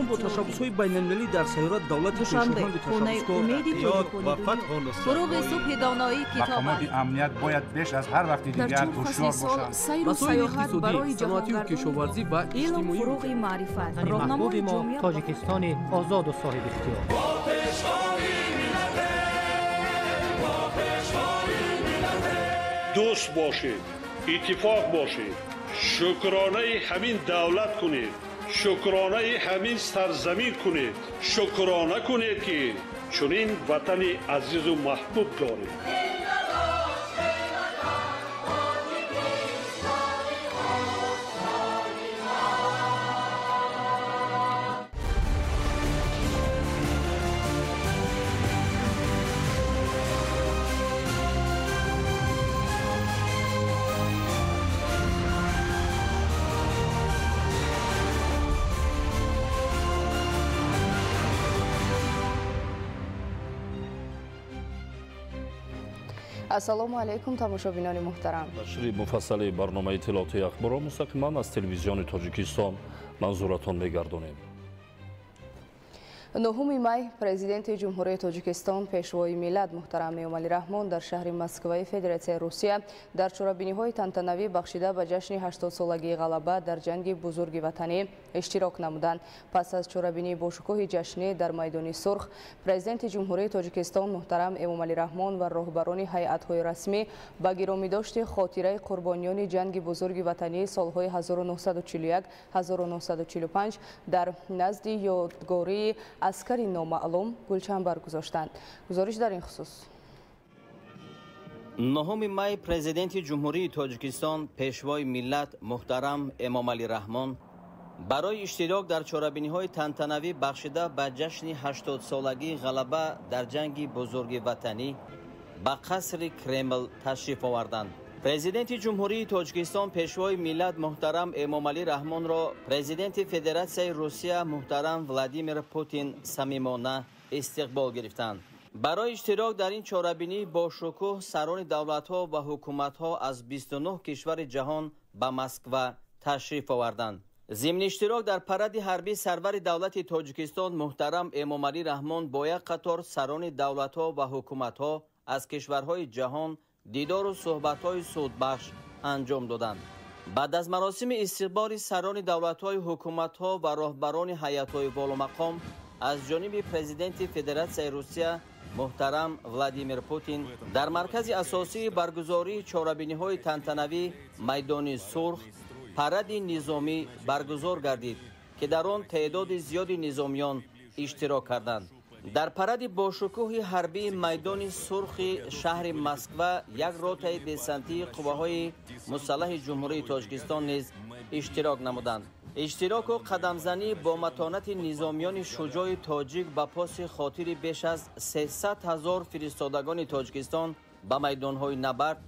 Ҳамзамон бо ташаббусҳои байналмилалӣ дар сайёра давлати Душанбе, хонаи умеди ва фатҳу фуруғи субҳи доноӣ китоб аст. Мақомоти амният бояд беш аз ҳар вақти дигар ҳушёр бошанд. Сайру Масоили саёҳат барои иқтисодӣ, саноатию кишоварзӣ ва илм, иҷтимоӣ. Фуруғи маърифат, Ватани роҳнамои маҳбуби мо ҷомеа. Тоҷикистони озоду соҳибихтиёр. Дӯст бошед, иттифоқ бошед, шукронаи ҳамин давлат кунед, шукронаи ҳамин сарзамин кунед, шукрона кунед, ки чунин ватани азизу маҳбуб доред. Ассалому алайкум, тамошобинони муҳтарам. Нашри муфассали барномаи иттилоотии ахборро мустақиман аз телевизиони Тоҷикистон манзуратон мегардонем. 9 май Президенти Ҷумҳурии Тоҷикистон, Пешвои миллат муҳтарам Эмомалӣ Раҳмон дар шаҳри Москваи Федератсияи Русия дар чорабиниҳои тантанавӣ бахшида ба ҷашни 80-солагии ғалаба дар ҷанги Бузурги Ватанӣ иштирок намуданд. Пас аз чорабинии бошукӯҳи ҷашнӣ дар майдони Сурх, Президенти Ҷумҳурии Тоҷикистон муҳтарам Эмомалӣ Раҳмон ва роҳбарони ҳайатҳои расмӣ ба гиромидошти хотираи қурбониёни ҷанги Бузурги Ватанӣ солҳои 1941-1945 дар назди ёдгории аскари номаълум гулчанбар гузоштанд. Гузориш дар ин хусус. 9 май Президенти Ҷумҳурии Тоҷикистон, Пешвои миллат муҳтарам Эмомалӣ Раҳмон барои иштирок дар чорабиниҳои тантанавӣ бахшида ба ҷашни 80-солагии ғалаба дар ҷанги Бузурги Ватанӣ ба қасри Кремл ташриф оварданд. Президенти Ҷумҳурии Тоҷикистон, Пешвои миллат муҳтарам Эмомалӣ Раҳмонро Президенти Федератсияи Русия муҳтарам Владимир Путин самимона истиқбол гирифтанд. Барои иштирок дар ин чорабинӣ бошукӯҳ сарони давлатҳо ва ҳукуматҳо аз 29 кишвари ҷаҳон ба Москва ташриф оварданд. Зимни иштирок дар паради ҳарбӣ сарвари давлати Тоҷикистон муҳтарам Эмомалӣ Раҳмон бо як қатор сарони давлатҳо ва ҳукуматҳо аз кишварҳои ҷаҳон дидору суҳбатҳои судбахш анҷом доданд. Баъд аз маросими истиқболи сарони давлатҳои ҳукуматҳо ва роҳбарони ҳайатҳои боломақом аз ҷониби Президенти Федератсияи Русия муҳтарам Владимир Путин дар маркази асосии баргузории чорабиниҳои тантанавӣ, майдони Сурх, паради низомӣ баргузор гардид, ки дар он теъдоди зиёди низомиён иштирок карданд. Дар паради бошукӯҳи ҳарбии майдони Сурхи шаҳри Москва як ротаи десантии қувваҳои мусаллаҳи Ҷумҳурии Тоҷикистон низ иштирок намуданд. Иштироку қадамзанӣ бо матонати низомиёни шуҷои тоҷик ба поси хотири беш аз 300 ҳазор фиристодагони Тоҷикистон ба майдонҳои набард,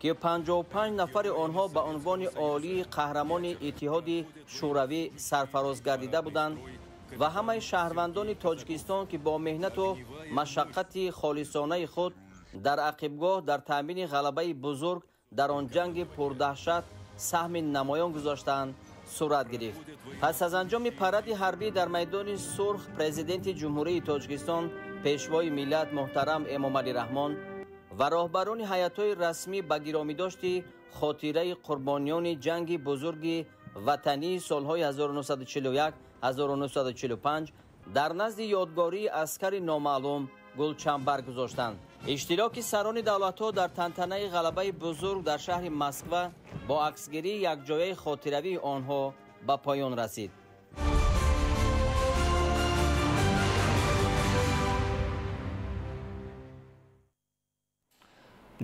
ки 55 нафари онҳо ба унвони олии қаҳрамони Иттиҳоди Шӯравӣ сарфароз гардида буданд, ва ҳамаи шаҳрвандони Тоҷикистон, ки бо меҳнату машаққати холисонаи худ дар ақибгоҳ дар таъмини ғалабаи бузург дар он ҷанги пурдаҳшат саҳми намоён гузоштаанд, сурат гирифт. Пас аз анҷоми паради ҳарбӣ дар майдони Сурх Президенти Ҷумҳурии Тоҷикистон, Пешвои миллат муҳтарам Эмомалӣ Раҳмон ва роҳбарони ҳайатҳои расмӣ ба гиромидошти хотираи қурбониёни ҷанги Бузурги Ватании солҳои 1941-1945 дар назди ёдгории аскари номаълум гулчанбар гузоштанд. Иштироки сарони давлатҳо дар тантанаи ғалабаи бузург дар шаҳри Москва бо аксгирии якҷояи хотиравии онҳо ба поён расид.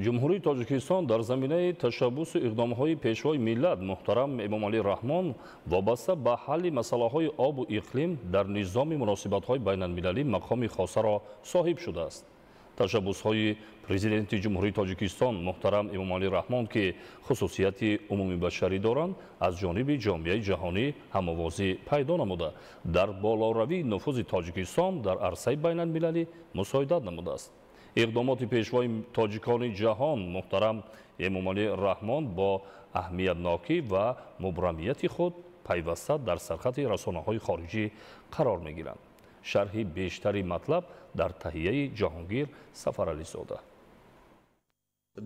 Ҷумҳурии Тоҷикистон дар заминаи ташаббусу иқдомҳои Пешвои миллат муҳтарам Эмомалӣ Раҳмон вобаста ба ҳалли масъалаҳои обу иқлим дар низоми муносибатҳои байналмилалӣ мақоми хосаро соҳиб шудааст. Ташаббусҳои Президенти Ҷумҳурии Тоҷикистон муҳтарам Эмомалӣ Раҳмон, ки хусусияти умумибашарӣ доранд, аз ҷониби ҷомеаи ҷаҳонӣ ҳамовозӣ пайдо намуда, дар болоравии нуфузи Тоҷикистон дар арсаи байналмилалӣ мусоидат намудааст. Иқдомоти пешвои тоҷикони ҷаҳон муҳтарам Эмомалӣ Раҳмон бо аҳамиятнокӣ ва мубрамияти худ пайваста дар сархати расонаҳои хориҷӣ қарор мегиранд. Шарҳи бештари матлаб дар таҳияи Ҷаҳонгир Сафарализода.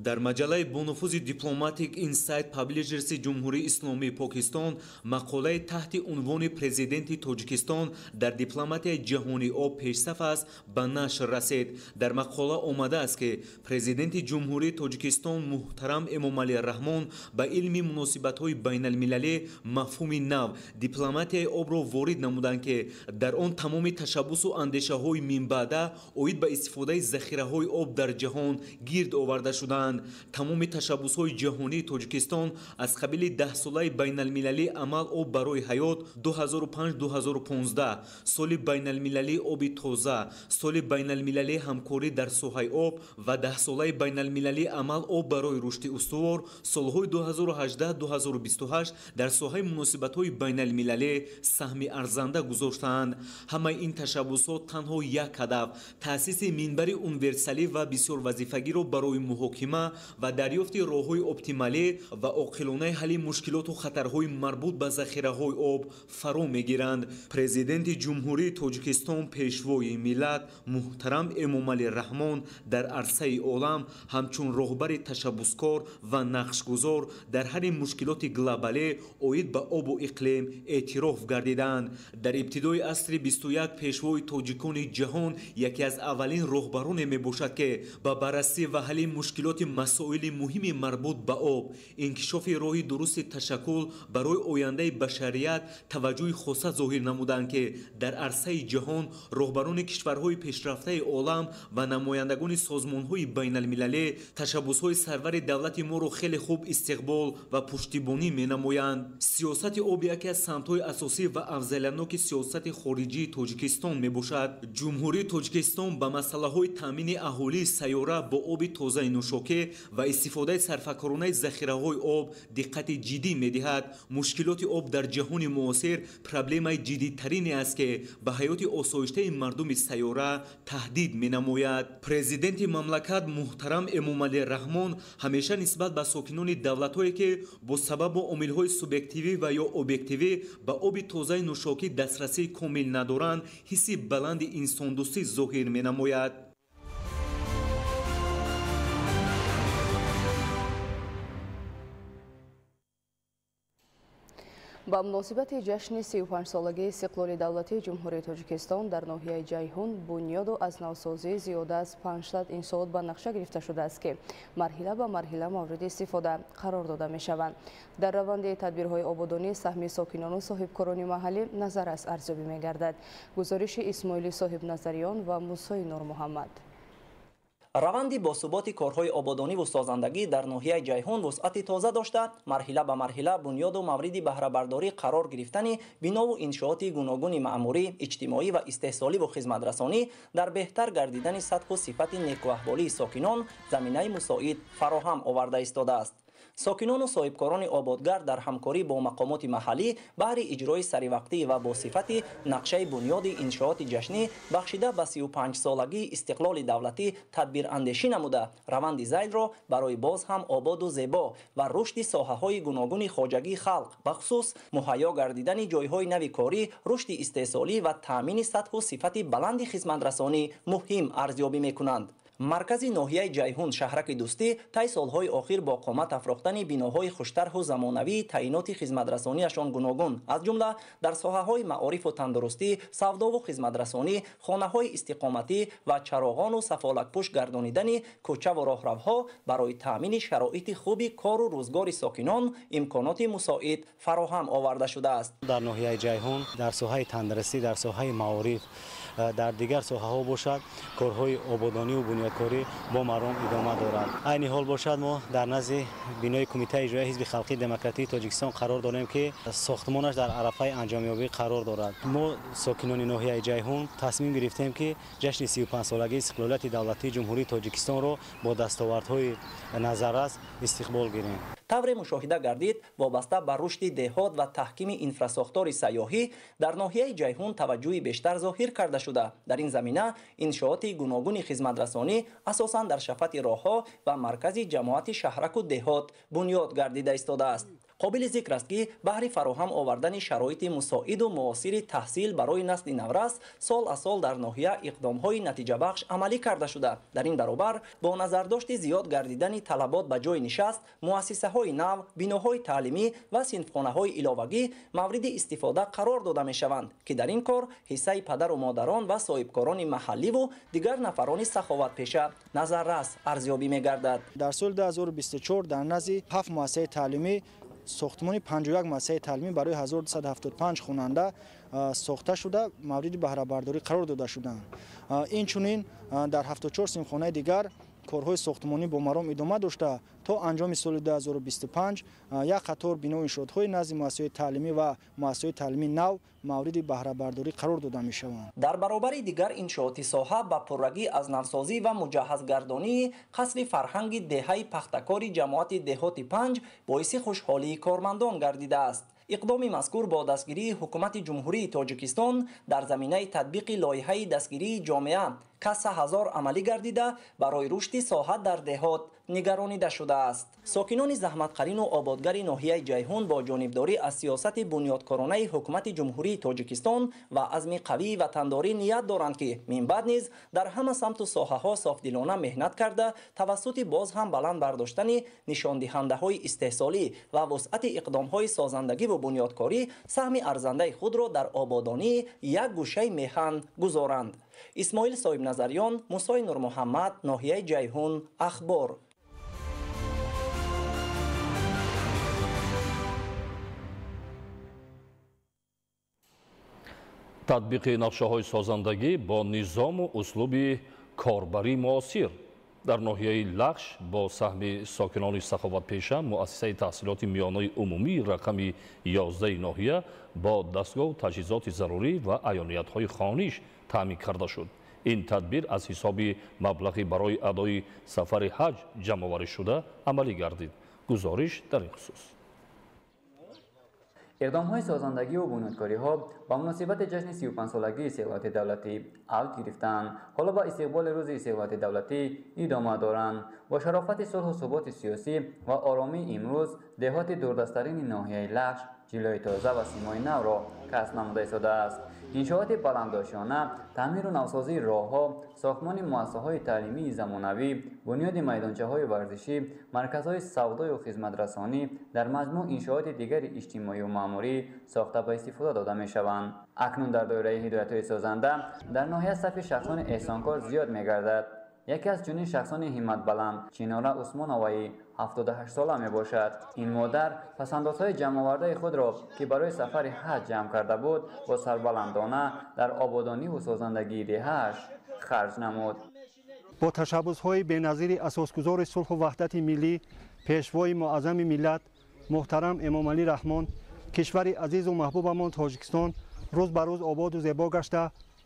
Дар маҷаллаи бонуфузи Diplomatic Insight Publishers Ҷумҳурии Исломии Покистон мақолаи таҳти унвони Президенти Тоҷикистон дар дипломатияи ҷаҳонии об пешсаф аст ба нашр расид. Дар мақола омадааст, ки Президенти Ҷумҳурии Тоҷикистон муҳтарам Эмомалӣ Раҳмон ба илми муносибатҳои байналмилалӣ мафҳуми нав дипломатияи обро ворид намуданд, ки дар он тамоми ташаббусу андешаҳои минбаъда оид ба истифодаи захираҳои об дар ҷаҳон гирд оварда шуданд. Тамоми ташаббусҳои ҷаҳонии Тоҷикистон аз қабили даҳсолаи байналмилалии амал об барои ҳаёт 2005-2015, соли байналмилалии оби тоза, соли байналмилалии ҳамкорӣ дар соҳаи об ва даҳсолаи байналмилалии амал об барои рушди устувор солҳои 2018-2028 дар соҳаи муносибатҳои байналмилалӣ саҳми арзанда гузоштаанд. Ҳамаи ин ташаббусҳо танҳо як ҳадаф таъсиси минбари универсалӣ ва бисёрвазифагиро барои муҳокима ва дарёфти роҳҳои оптималӣ ва оқилонаи ҳалли мушкилоту хатарҳои марбут ба захираҳои об фаро мегиранд. Президенти Ҷумҳурии Тоҷикистон Пешвои миллат муҳтарам Эмомалӣ Раҳмон дар арсаи олам ҳамчун роҳбари ташаббускор ва нақшгузор дар ҳалли мушкилоти глобалӣ оид ба обу иқлим эътироф гардиданд. Дар ибтидои асри 21 пешвои тоҷикони ҷаҳон яке аз аввалин роҳбароне мебошад, ки ба баррасӣ ва ҳалли мушкилоти масоили муҳими марбут ба об, инкишофи роҳи дурусти ташаккул барои ояндаи башарият таваҷҷӯҳи хоса зоҳир намуданд, ки дар арсаи ҷаҳон роҳбарони кишварҳои пешрафтаи олам ва намояндагони созмонҳои байналмилалӣ ташаббусҳои сарвари давлати моро хеле хуб истиқбол ва пуштибонӣ менамоянд. Сиёсати об яке аз самтҳои асосӣ ва афзалиятноки сиёсати хориҷии Тоҷикистон мебошад. Ҷумҳурии Тоҷикистон ба масъалаҳои таъмини аҳолии сайёра бо оби тозаи нӯшокӣ ва истифодаи сарфакоронаи захираҳои об диққати ҷиддӣ медиҳад. Мушкилоти об дар ҷаҳони муосир проблемаи ҷиддитарине аст, ки ба ҳаёти осоиштаи мардуми сайёра таҳдид менамояд. Президенти мамлакат муҳтарам Эмомалӣ Раҳмон ҳамеша нисбат ба сокинони давлатҳое, ки бо сабабу омилҳои субъективӣ ва ё объективӣ ба оби тозаи нӯшокӣ дастрасии комил надоранд, ҳисси баланди инсондӯстӣ зоҳир менамояд. Ба муносибати ҷашни 35-солагии истиқлоли давлатии Ҷумҳурии Тоҷикистон дар ноҳияи Ҷайҳун бунёду аз навсозии зиёда аз 500 иншоот ба нақша гирифта шудааст, ки марҳила ба марҳила мавриди истифода қарор дода мешаванд. Дар раванди тадбирҳои ободонӣ саҳми сокинону соҳибкорони маҳаллӣ назар аз арзёбӣ мегардад. Гузориши Исмоили Соҳибназариён ва Мусои Нурмуҳаммад. Раванди босуботи корҳои ободониву созандагӣ дар ноҳияи Ҷайҳун вусъати тоза дошта, марҳила ба марҳила бунёду мавриди баҳрабардорӣ қарор гирифтани бинову иншооти гуногуни маъмурӣ, иҷтимоӣ ва истеҳсоливу хизматрасонӣ дар беҳтар гардидани сатҳу сифати некуаҳволии сокинон заминаи мусоид фароҳам оварда истодааст. Сокинону соҳибкорони ободгар дар ҳамкорӣ бо мақомоти маҳаллӣ баҳри иҷрои саривақтӣ ва бо сифати нақшаи бунёди иншооти ҷашнӣ бахшида ба 35-солагии истиқлоли давлатӣ тадбирандешӣ намуда, раванди зайлро барои боз ҳам ободу зебо ва рушди соҳаҳои гуногуни хоҷагии халқ, бахусус муҳайё гардидани ҷойҳои нави корӣ, рушди истеҳсолӣ ва таъмини сатҳу сифати баланди хизматрасонӣ муҳим арзёбӣ мекунанд. Маркази ноҳияи Ҷайҳун шаҳраки Дӯстӣ тай солҳои охир бо қомат афрохтани биноҳои хуштарҳу замонавии таъиноти хизматрасониашон гуногун, аз ҷумла дар соҳаҳои маорифу тандурустӣ, савдову хизматрасонӣ, хонаҳои истиқоматӣ ва чароғону сафолакпӯш гардонидани кӯчаву роҳравҳо барои таъмини шароити хуби кору рӯзгори сокинон имконоти мусоид фароҳам оварда шудааст. Дар ноҳияи Ҷайҳун дар соҳаи тандурустӣ, дар соҳаи маориф, дар дигар соҳаҳо бошад, корҳои ободониву бунёдкорӣ бо маром идома дорад. Айни ҳол бошад, мо дар назди бинои Кумитаи иҷроияи Ҳизби халқии демократии Тоҷикистон қарор дорем, ки сохтмонаш дар арафаи анҷомёбӣ қарор дорад. Мо сокинони ноҳияи Ҷайҳун тасмим гирифтем, ки ҷашни 35-солагии истиқлолияти давлатии Ҷумҳурии Тоҷикистонро бо дастовардҳои назаррас истиқбол гирем. Тавре мушоҳида гардид, вобаста ба рушди деҳот ва таҳкими инфрасохтори сайёҳӣ дар ноҳияи Ҷайҳун таваҷҷӯҳи бештар зоҳир карда шуда, дар ин замина иншооти гуногуни хизматрасонӣ асосан дар шафати роҳҳо ва маркази ҷамоати шаҳраку деҳот бунёд гардида истодааст. Қобили зикр аст, ки баҳри фароҳам овардани шароити мусоиду муосири таҳсил барои насли наврас сол аз сол дар ноҳия иқдомҳои натиҷабахш амалӣ карда шуда, дар ин баробар бо назардошти зиёд гардидани талабот ба ҷойи нишаст, муассисаҳои нав, биноҳои таълимӣ ва синфхонаҳои иловагӣ мавриди истифода қарор дода мешаванд, ки дар ин кор ҳиссаи падару модарон ва соҳибкорони маҳалливу дигар нафарони саховатпеша назаррас арзёбӣ мегардад. Дар соли 2024 дар назди 7 муассисаи таълимӣ сохтмони 51 муассисаи таълимӣ барои 1275 хонанда сохта шуда, мавриди баҳрабардорӣ қарор дода шуданд. Инчунин дар 74 синфхонаи дигар корҳои сохтмонӣ бо маром идома дошта, то анҷоми соли 2025 як қатор бино иншоотҳои назди муассисаҳои таълимӣ ва муассисаҳои таълимии нав мавриди баҳрабардорӣ қарор дода мешаванд. Дар баробари дигар иншооти соҳа ба пуррагӣ аз навсозӣ ва муҷаҳҳазгардонии қасри фарҳанги деҳаи Пахтакори ҷамоати деҳоти 5 боиси хушҳолии кормандон гардидааст. Иқдоми мазкур бо дастгирии ҳукумати Ҷумҳурии Тоҷикистон дар заминаи татбиқи лоиҳаи дастгирии ҷомеа касса ҳазор амалӣ гардида, барои рушди соҳа дар деҳот нигаронида шудааст. Сокинони заҳматқарину ободгари ноҳияи Ҷайҳун бо ҷонибдорӣ аз сиёсати бунёдкоронаи ҳукумати Ҷумҳурии Тоҷикистон ва азми қавии ватандорӣ ният доранд, ки минбаъд низ дар ҳама самту соҳаҳо софдилона меҳнат карда, тавассути боз ҳам баланд бардоштани нишондиҳандаҳои истеҳсолӣ ва вусъати иқдомҳои созандагиву бунёдкорӣ саҳми арзандаи худро дар ободонии як гӯшаи меҳан гузоранд. Исмоил Соҳибназарён, Мусои Нурмуҳаммад, ноҳияи Ҷайҳун, Ахбор. Татбиқи нақшаҳои созандагӣ бо низому услуби корбарии муосир дар ноҳияи Лахш бо саҳми сокинони саховатпеша муассисаи таҳсилоти миёнаи умумии рақами 11 ноҳия бо дастгоҳу таҷҳизоти зарурӣ ва аёниятҳои хониш таъмин карда шуд. Ин тадбир аз ҳисоби маблағи барои адои сафари ҳаҷ ҷамъоварӣ шуда амалӣ гардид. Гузориш дар ин хусус. Иқдомҳои созандагӣ ва бунёдкориҳо ба муносибати ҷашни 35-солагии истиқлолияти давлатӣ авҷ гирифтанд. Ҳоло ба истиқболи рӯзи истиқлолияти давлатӣ идома доранд. Бо шарофати сулҳу суботи сиёсӣ ва оромии имрӯз деҳоти дурдасттарини ноҳияи Лахш ҷилои тоза ва симои навро касб намуда истодааст. Иншооти баландошёна, таъмиру навсозии роҳҳо, сохтмони муассисаҳои таълимии замонавӣ, бунёди майдончаҳои варзишӣ, марказҳои савдою хизматрасонӣ, дар маҷмӯъ иншооти дигари иҷтимоию маъмурӣ сохта ба истифода дода мешаванд. Акнун дар доираи ҳидоятҳои созанда дар ноҳия сафи шахсони эҳсонкор зиёд мегардад. Яке аз чунин шахсони ҳимматбаланд Чинора Усмоноваи 78-сола мебошад. Ин модар пасандозҳои ҷамъовардаи худро, ки барои сафари ҳаҷ ҷамъ карда буд, бо сарбаландона дар ободониву созандагии деҳааш харҷ намуд. Бо ташаббусҳои беназири асосгузори сулҳу ваҳдати миллӣ, пешвои муаззами миллат муҳтарам Эмомалӣ Раҳмон, кишвари азизу маҳбубамон Тоҷикистон рӯз ба рӯз ободу зебо гашта,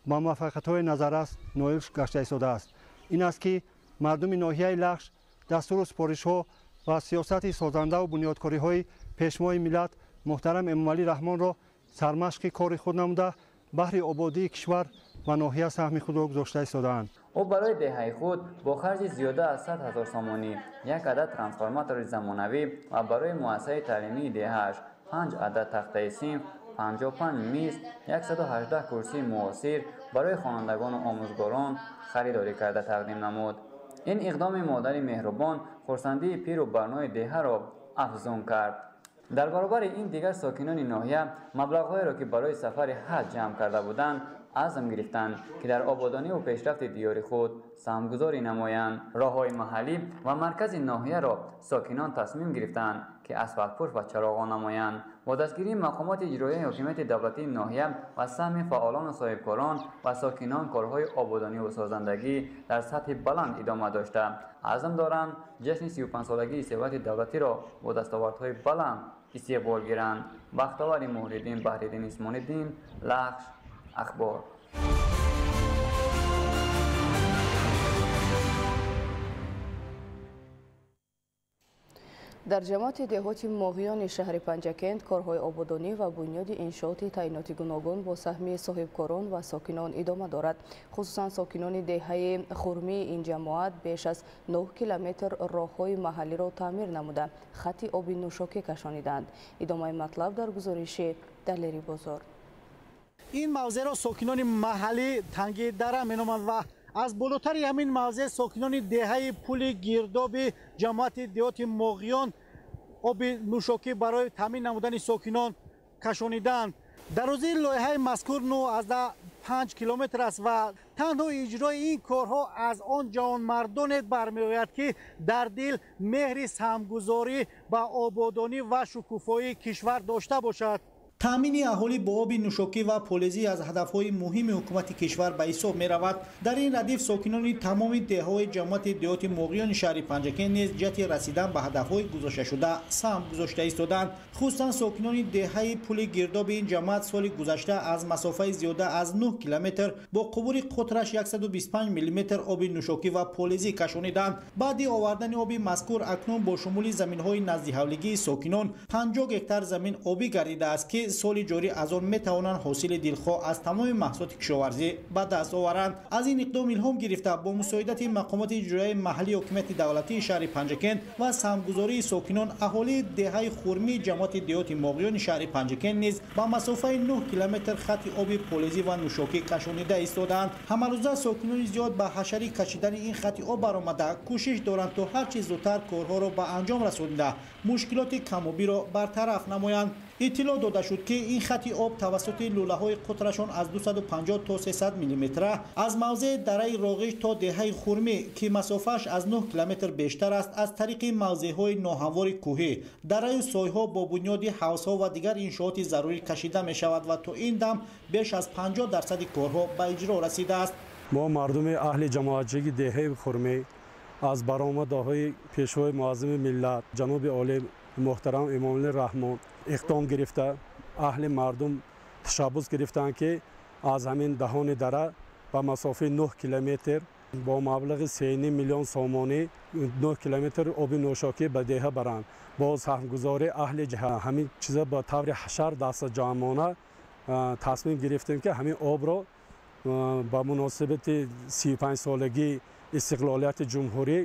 ба муваффақиятҳои назаррас ноил гашта истодааст. Ин аст, ки мардуми ноҳияи Лахш дастуру супоришҳо ва сиёсати созандаву бунёдкориҳои пешвои миллат муҳтарам Эмомалӣ Раҳмонро сармашқи кори худ намуда, баҳри ободии кишвар ва ноҳия саҳми худро гузошта истодаанд. Ӯ барои деҳаи худ бо харҷи зиёда аз 100 000 сомонӣ як адад трансформатори замонавӣ ва барои муассисаи таълимии деҳааш 5 адад тахтаи синф, 55 миз, 118 курсии муосир барои хонандагону омӯзгорон харидорӣ карда тақдим намуд. Ин иқдоми модари меҳрубон хурсандии пиру барнои деҳаро афзун кард. Дар баробари ин дигар сокинони ноҳия маблағҳоеро, ки барои сафари ҳаҷ ҷамъ карда буданд, азм гирифтанд, ки дар ободониву пешрафти диёри худ саҳмгузорӣ намоянд. Роҳҳои маҳаллӣ ва маркази ноҳияро сокинон тасмим гирифтанд, ки асфалтпӯш ва чароғон намоянд. Бо дастгирии мақомоти иҷроияи ҳокимияти давлатии ноҳия ва саҳми фаъолону соҳибкорон ва сокинон корҳои ободониву созандагӣ дар сатҳи баланд идома дошта, азм доранд ҷашни 35-солагии истиқлолияти давлатиро бо дастовардҳои баланд истиқбол гиранд. Бахтовари Муҳриддин, Баҳриддин Исмониддин, Лахш, Ахбор. Дар ҷамоати деҳоти Моғиёни шаҳри Панҷакент корҳои ободонӣ ва бунёди иншооти таъиноти гуногун бо саҳми соҳибкорон ва сокинон идома дорад. Хусусан сокинони деҳаи Хурмии ин ҷамоат беш аз 9 километр роҳҳои маҳаллиро таъмир намуда, хати оби нӯшокӣ кашонидаанд. Идомаи матлаб дар гузориши Далери Бозор. Ин мавзеъро сокинони маҳаллӣ Танги Дара меноманд ва аз болотари ҳамин мавзеъ сокинони деҳаи Пули Гирдоби ҷамоати деҳоти Моғиён оби нӯшокӣ барои таъмин намудани сокинон кашонидаанд. Дарозии лоиҳаи мазкур 9,5 километр аст ва танҳо иҷрои ин корҳо аз он ҷавонмардоне бармеояд, ки дар дил меҳри саҳмгузорӣ ба ободонӣ ва шукуфоии кишвар дошта бошад. Таъмини аҳолӣ бо оби нӯшокӣ ва полезӣ аз ҳадафҳои муҳими ҳукумати кишвар ба ҳисоб меравад. Дар ин радиф сокинони тамоми деҳҳои ҷамоати деҳоти Моғиёни шаҳри Панҷакент низ ҷиҳати расидан ба ҳадафҳои гузошташуда саҳм гузошта истоданд. Хусусан сокинони деҳаи Пули Гирдоби ин ҷамоат соли гузашта аз масофаи зиёда аз 9 километр бо қубури қутраш 125 мм оби нӯшокӣ ва полезӣ кашониданд. Баъди овардани оби мазкур акнун бо шумули заминҳои наздиҳавлигии сокинон 50 гектар замин обӣ гардидааст, ки соли ҷорӣ аз он метавонанд ҳосили дилхоҳ аз тамоми маҳсулоти кишоварзӣ ба даст оваранд. Аз ин иқдом илҳом гирифта бо мусоидати мақомоти иҷроияи маҳаллии ҳокимияти давлатии шаҳри Панҷакент ва саҳмгузории сокинон аҳолии деҳаи Хурмии ҷамоати деҳоти Моғиёни шаҳри Панҷакент низ ба масофаи 9 километр хати оби полезӣ ва нӯшокӣ кашонида истодаанд. Ҳамарӯза сокинони зиёд ба ҳашари кашидани ин хати об баромада кӯшиш доранд то ҳарчи зудтар корҳоро ба анҷом расонида мушкилоти камобиро бартараф намоянд. Иттилоъ дода шуд, ки ин хати об тавассути лӯлаҳои қутрашон аз 250 то 300 мм аз мавзеи дараи Роғиш то деҳаи Хурмӣ, ки масофааш аз 9 километр бештар аст, аз тариқи мавзеъҳои ноҳамвори кӯҳӣ, дараю сойҳо бо бунёди ҳавзҳо ва дигар иншооти зарурӣ кашида мешавад ва то ин дам беш аз 50% корҳо ба иҷро расидааст. Мо мардуми аҳли ҷамоатчигии деҳаи Хурмӣ аз баромадаҳои Пешвои муаззами миллат ҷаноби олӣ муҳтарам Эмомалӣ Раҳмон иқдом гирифта, аҳли мардум ташаббус гирифтанд, ки аз ҳамин даҳони дара ба масофаи 9 километр бо маблағи 3,5 миллион сомонӣ 9 километр оби нӯшокӣ ба деҳа баранд. Бо саҳмгузории аҳли ҳамин чиза ба таври ҳашар дастаҷамъона тасмим гирифтем, ки ҳамин обро ба муносибати 35-солагии истиқлолияти ҷумҳурӣ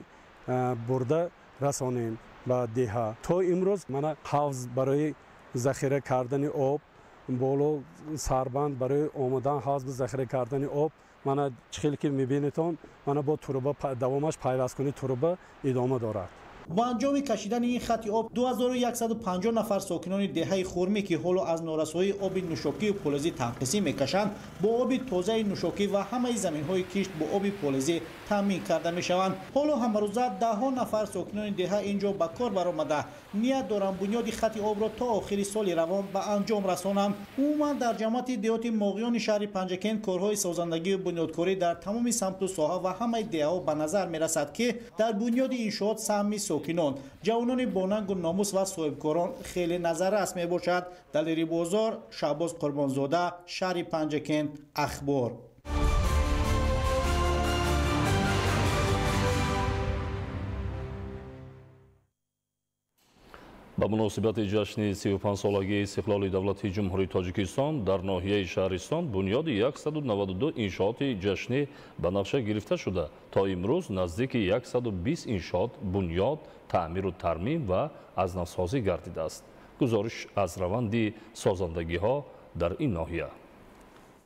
бурда расонем ба деҳа. То имрӯз мана ҳавз барои захира кардани об, боло сарбанд барои омодан ҳавз ба захира кардани об, мана чӣ хеле ки мебинедон, мана бо труба давомаш пайвасткунии труба идома дорад. Бо анҷоми кашидани ин хати об 2150 нафар сокинони деҳаи Хурмӣ, ки ҳоло аз норасоии оби нӯшокию полезӣ танқисӣ мекашанд, бо оби тозаи нӯшокӣ ва ҳамаи заминҳои кишт бо оби полезӣ таъмин карда мешаванд. Ҳоло ҳамарӯза даҳҳо нафар сокинони деҳа ин ҷо ба кор баромада ният доранд бунёди хати обро то охири соли равон ба анҷом расонанд. Умуман дар ҷамоати деҳоти Моғиёни шаҳри Панҷакент корҳои созандагию бунёдкорӣ дар тамоми самту соҳа ва ҳамаи деҳаҳо ба назар мерасад, ки дар бунёди иншоот саҳми сокинон, ҷавонони бонангу номус ва соҳибкорон хеле назаррас мебошад. Далери Бозор, Шаҳбоз Қурбонзода, шаҳри Панҷакент, Ахбор. Ба муносибати ҷашни 35-солагии истиқлоли давлати Ҷумҳурии Тоҷикистон дар ноҳияи Шаҳристон бунёди 192 иншооти ҷашнӣ ба нақша гирифта шуда, то имрӯз наздики 120 иншоот бунёд, таъмиру тармим ва аз навсозӣ гардидааст. Гузориш аз раванди созандагиҳо дар ин ноҳия.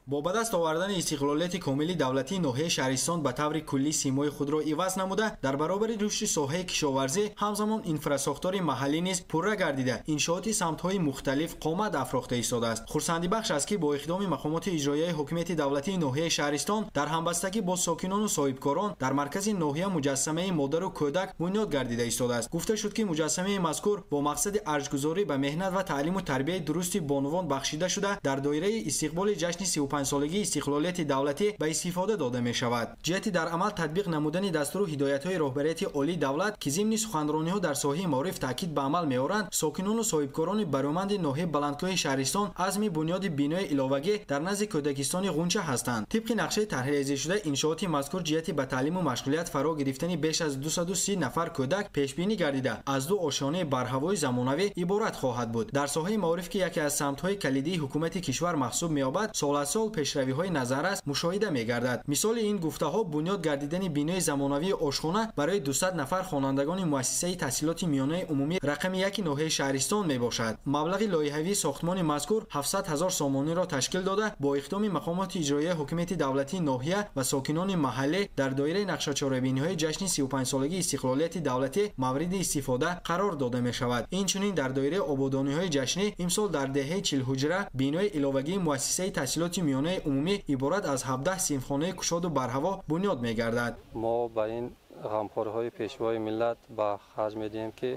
Бо ба даст овардани истиқлолияти комили давлатии ноҳияи Шаҳристон ба таври куллӣ симои худро иваз намуда, дар баробари рушди соҳаи кишоварзӣ ҳамзамон инфрасохтори маҳаллӣ низ пурра гардида, иншооти самтҳои мухталиф қомат афрохта истодааст. Хурсандибахш аст, ки бо иқдоми мақомоти иҷроияи ҳокимияти давлатии ноҳияи Шаҳристон дар ҳамбастагӣ бо сокинону соҳибкорон дар маркази ноҳия муҷассамаи модару кӯдак бунёд гардида истодааст. Гуфта шуд, ки муҷассамаи мазкур бо мақсади арҷгузорӣ ба меҳнат ва таълиму тарбияи дурусти бонувон бахшида шуда, дар доираи истиқболи ҷашни 35-солагии истиқлолияти давлатӣ ба истифода дода мешавад. Ҷиҳати дар амал татбиқ намудани дастуру ҳидоятҳои роҳбарияти олии давлат, ки зимни суханрониҳо дар соҳаи маориф таъкид ба амал меоранд, сокинону соҳибкорони бароманди ноҳияи Баландкӯҳи шаҳристон азми бунёди бинои иловагӣ дар назди кӯдакистони Ғунча ҳастанд. Тибқи нақшаи тарҳрезишуда, иншооти мазкур ҷиҳати ба таълиму машғулият фаро гирифтани беш аз 230 нафар кӯдак пешбинӣ гардида, аз ду ошёнаи барҳавои замонавӣ иборат хоҳад буд. Дар соҳаи маориф, ки яке аз самтҳои калидии ҳукумати кишвар маҳсуб меёбад, сол аз сол пешравиҳои назаррас мушоҳида мегардад. Мисоли ин гуфтаҳо бунёд гардидани бинои замонавии ошхона барои 200 нафар хонандагони муассисаи таҳсилоти миёнаи умумӣ рақами 1 ноҳияи шаҳристон мебошад. Маблағи лоиҳавии сохтмони мазкур 700 ҳазор сомониро ташкил дода, бо иқдоми мақомоти иҷроияи ҳукумати давлатии ноҳия ва сокинони маҳаллӣ дар доираи нақшачорабиниҳои ҷашни 35-солагии истиқлолияти давлатӣ мавриди истифода қарор дода мешавад. Инчунин дар доираи ободониҳои ҷашнӣ имсол дар деҳаи Чилҳуҷра бинои иловагии муассисаи таҳсилоти миёнаи умумӣ иборат аз 17 синфхонаи кушоду барҳаво бунёд мегардад. Мо ба ин ғамхориҳои пешвои миллат ба харҷ медиҳем, ки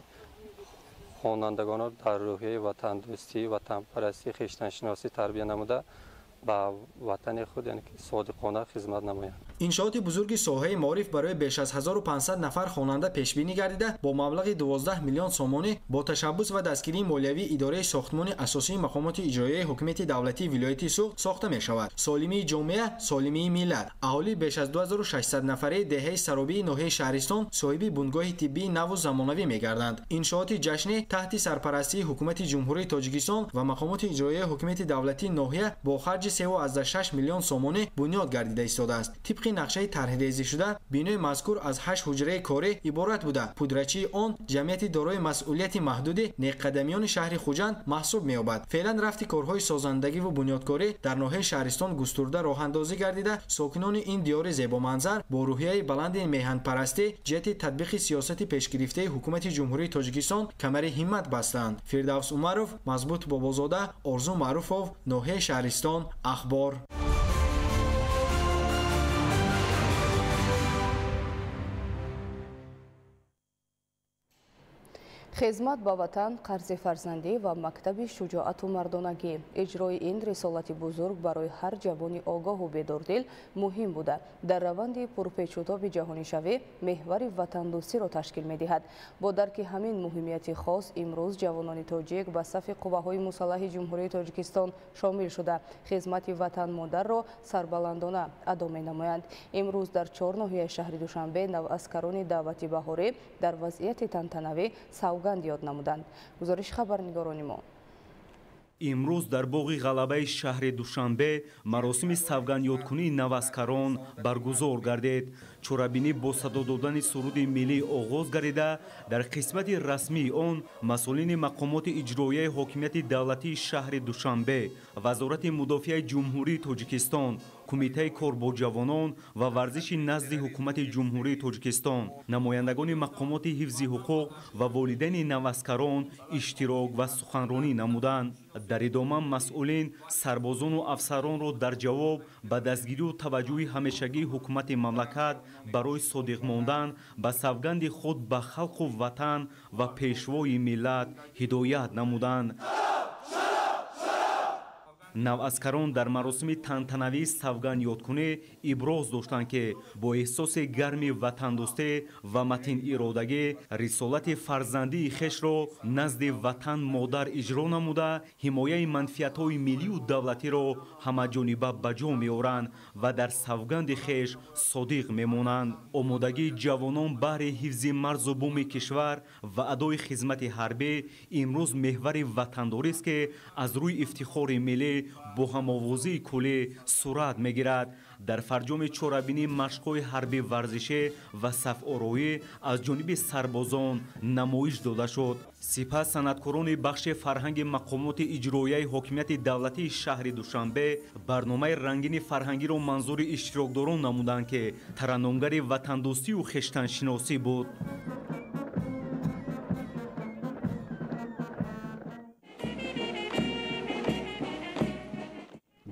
хонандагонро дар рӯҳияи ватандӯстӣ, ватанпарастӣ, хештаншиносӣ тарбия намуда ба ватани худ, яъне ки содиқона хизмат намоянд. Иншооти бузурги соҳаи маориф барои беш аз 1500 нафар хонанда пешбинӣ гардида, бо маблағи 12 миллион сомонӣ бо ташаббус ва дастгирии молиявии идораи сохтмони асосии мақомоти иҷроияи ҳукумати давлатии вилояти Суғд сохта мешавад. Солимии ҷомеа, солимии миллат. Аҳолии беш аз 2600 нафараи деҳаи Саробии ноҳияи шаҳристон соҳиби бунгоҳи тиббии наву замонавӣ мегарданд. Иншооти ҷашнӣ таҳти сарпарастии ҳукумати Ҷумҳурии Тоҷикистон ва мақомоти иҷроияи ҳукумати давлатии ноҳия бо харҷи 3,6 миллион сомонӣ бунёд гардида истодааст. Тибқи нақшаи тарҳрезишуда, бинои мазкур аз 8 ҳуҷраи корӣ иборат буда, пудрачии он ҷамъияти дорои масъулияти маҳдуди Неққадамиёни шаҳри Хуҷанд маҳсуб меёбад. Феълан рафти корҳои созандагиву бунёдкорӣ дар ноҳияи шаҳристон густурда роҳандозӣ гардида, сокинони ин диёри зебоманзар бо рӯҳияи баланди меҳанпарастӣ ҷиҳати татбиқи сиёсати пешгирифтаи ҳукумати Ҷумҳурии Тоҷикистон камари ҳиммат бастанд. Фирдавс Умаров, Мазбут Бобозода, Орзу Маъруфов, ноҳияи шаҳристон, Ахбор. Хизмат ба ватан, қарзи фарзандӣ ва мактаби шуҷоату мардонагӣ. Иҷрои ин рисолати бузург барои ҳар ҷавони огоҳу бедордил муҳим буда, дар раванди пурпечутоби ҷаҳонишавӣ меҳвари ватандӯстиро ташкил медиҳад. Бо дарки ҳамин муҳимияти хос, имрӯз ҷавонони тоҷик ба сафи қувваҳои мусаллаҳи Ҷумҳурии Тоҷикистон шомил шуда, хизмати ватанмодарро сарбаландона адо менамоянд. Имрӯз дар 4 ноҳияи шаҳри Душанбе наваскарони даъвати баҳорӣ дар вазъияти тантанавӣ савганд ёд намуданд. Гузориши хабарнигорони мо. Имрӯз дар боғи ғалабаи шаҳри Душанбе маросими савгандёдкунии наваскарон баргузор гардид. Чорабинӣ бо садо додани суруди миллӣ оғоз гардида, дар қисмати расмии он масъулини мақомоти иҷроияи ҳокимияти давлатии шаҳри Душанбе, Вазорати мудофиаи Ҷумҳурии Тоҷикистон, Кумитаи кор бо ҷавонон ва варзиши назди ҳукумати Ҷумҳурии Тоҷикистон, намояндагони мақомоти ҳифзи ҳуқуқ ва волидайни наваскарон иштирок ва суханронӣ намуданд. Дар идома масъулин сарбозону афсаронро дар ҷавоб ба дастгирию таваҷҷӯҳи ҳамешагии ҳукумати мамлакат барои содиқ мондан ба савганди худ ба халқу ватан ва пешвои миллат ҳидоят намуданд. Наваскарон дар маросими тантанавии савгандёдкунӣ иброз доштанд, ки бо эҳсоси гарми ватандӯстӣ ва матиниродагӣ рисолати фарзандии хешро назди ватан модар иҷро намуда, ҳимояи манфиатҳои миллию давлатиро ҳамаҷониба ба ҷо меоранд ва дар савганди хеш содиқ мемонанд. Омодагии ҷавонон баҳри ҳифзи марзу буми кишвар ва адои хизмати ҳарбӣ имрӯз меҳвари ватандорист, ки аз рӯи ифтихори миллӣ бо ҳамовозии куллӣ сурат мегирад. Дар фарҷоми чорабинӣ машқҳои ҳарбӣ варзишӣ ва сафороӣ аз ҷониби сарбозон намоиш дода шуд. Сипас санъаткорони бахши фарҳанги мақомоти иҷроияи ҳокимияти давлатии шаҳри Душанбе барномаи рангини фарҳангиро манзури иштирокдорон намуданд, ки тараннумгари ватандӯстию хештаншиносӣ буд.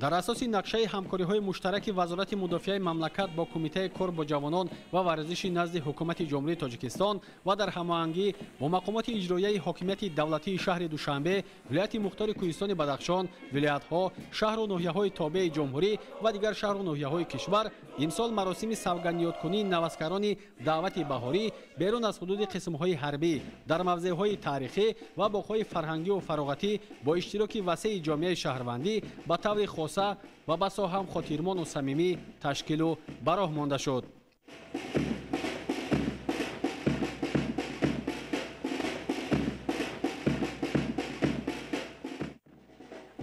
Дар асоси нақшаи ҳамкориҳои муштараки Вазорати мудофиаи мамлакат бо Кумитаи кор бо ҷавонон ва варзиши назди Ҳукумати Ҷумҳурии Тоҷикистон ва дар ҳамоҳангӣ бо мақомоти иҷроияи ҳокимияти давлатии шаҳри Душанбе, вилояти мухтори Кӯҳистони Бадахшон, вилоятҳо, шаҳру ноҳияҳои тобеи ҷумҳурӣ ва дигар шаҳру ноҳияҳои кишвар имсол маросими савгандёдкунии наваскарони даъвати баҳорӣ берун аз ҳудуди қисмҳои ҳарбӣ дар мавзеъҳои таърихӣ ва боғҳои фарҳангию фароғатӣ бо иштироки васеи ҷомеаи шаҳрвандӣ ба таври хоса ва басо ҳам хотирмону самимӣ ташкилу ба роҳ монда шуд.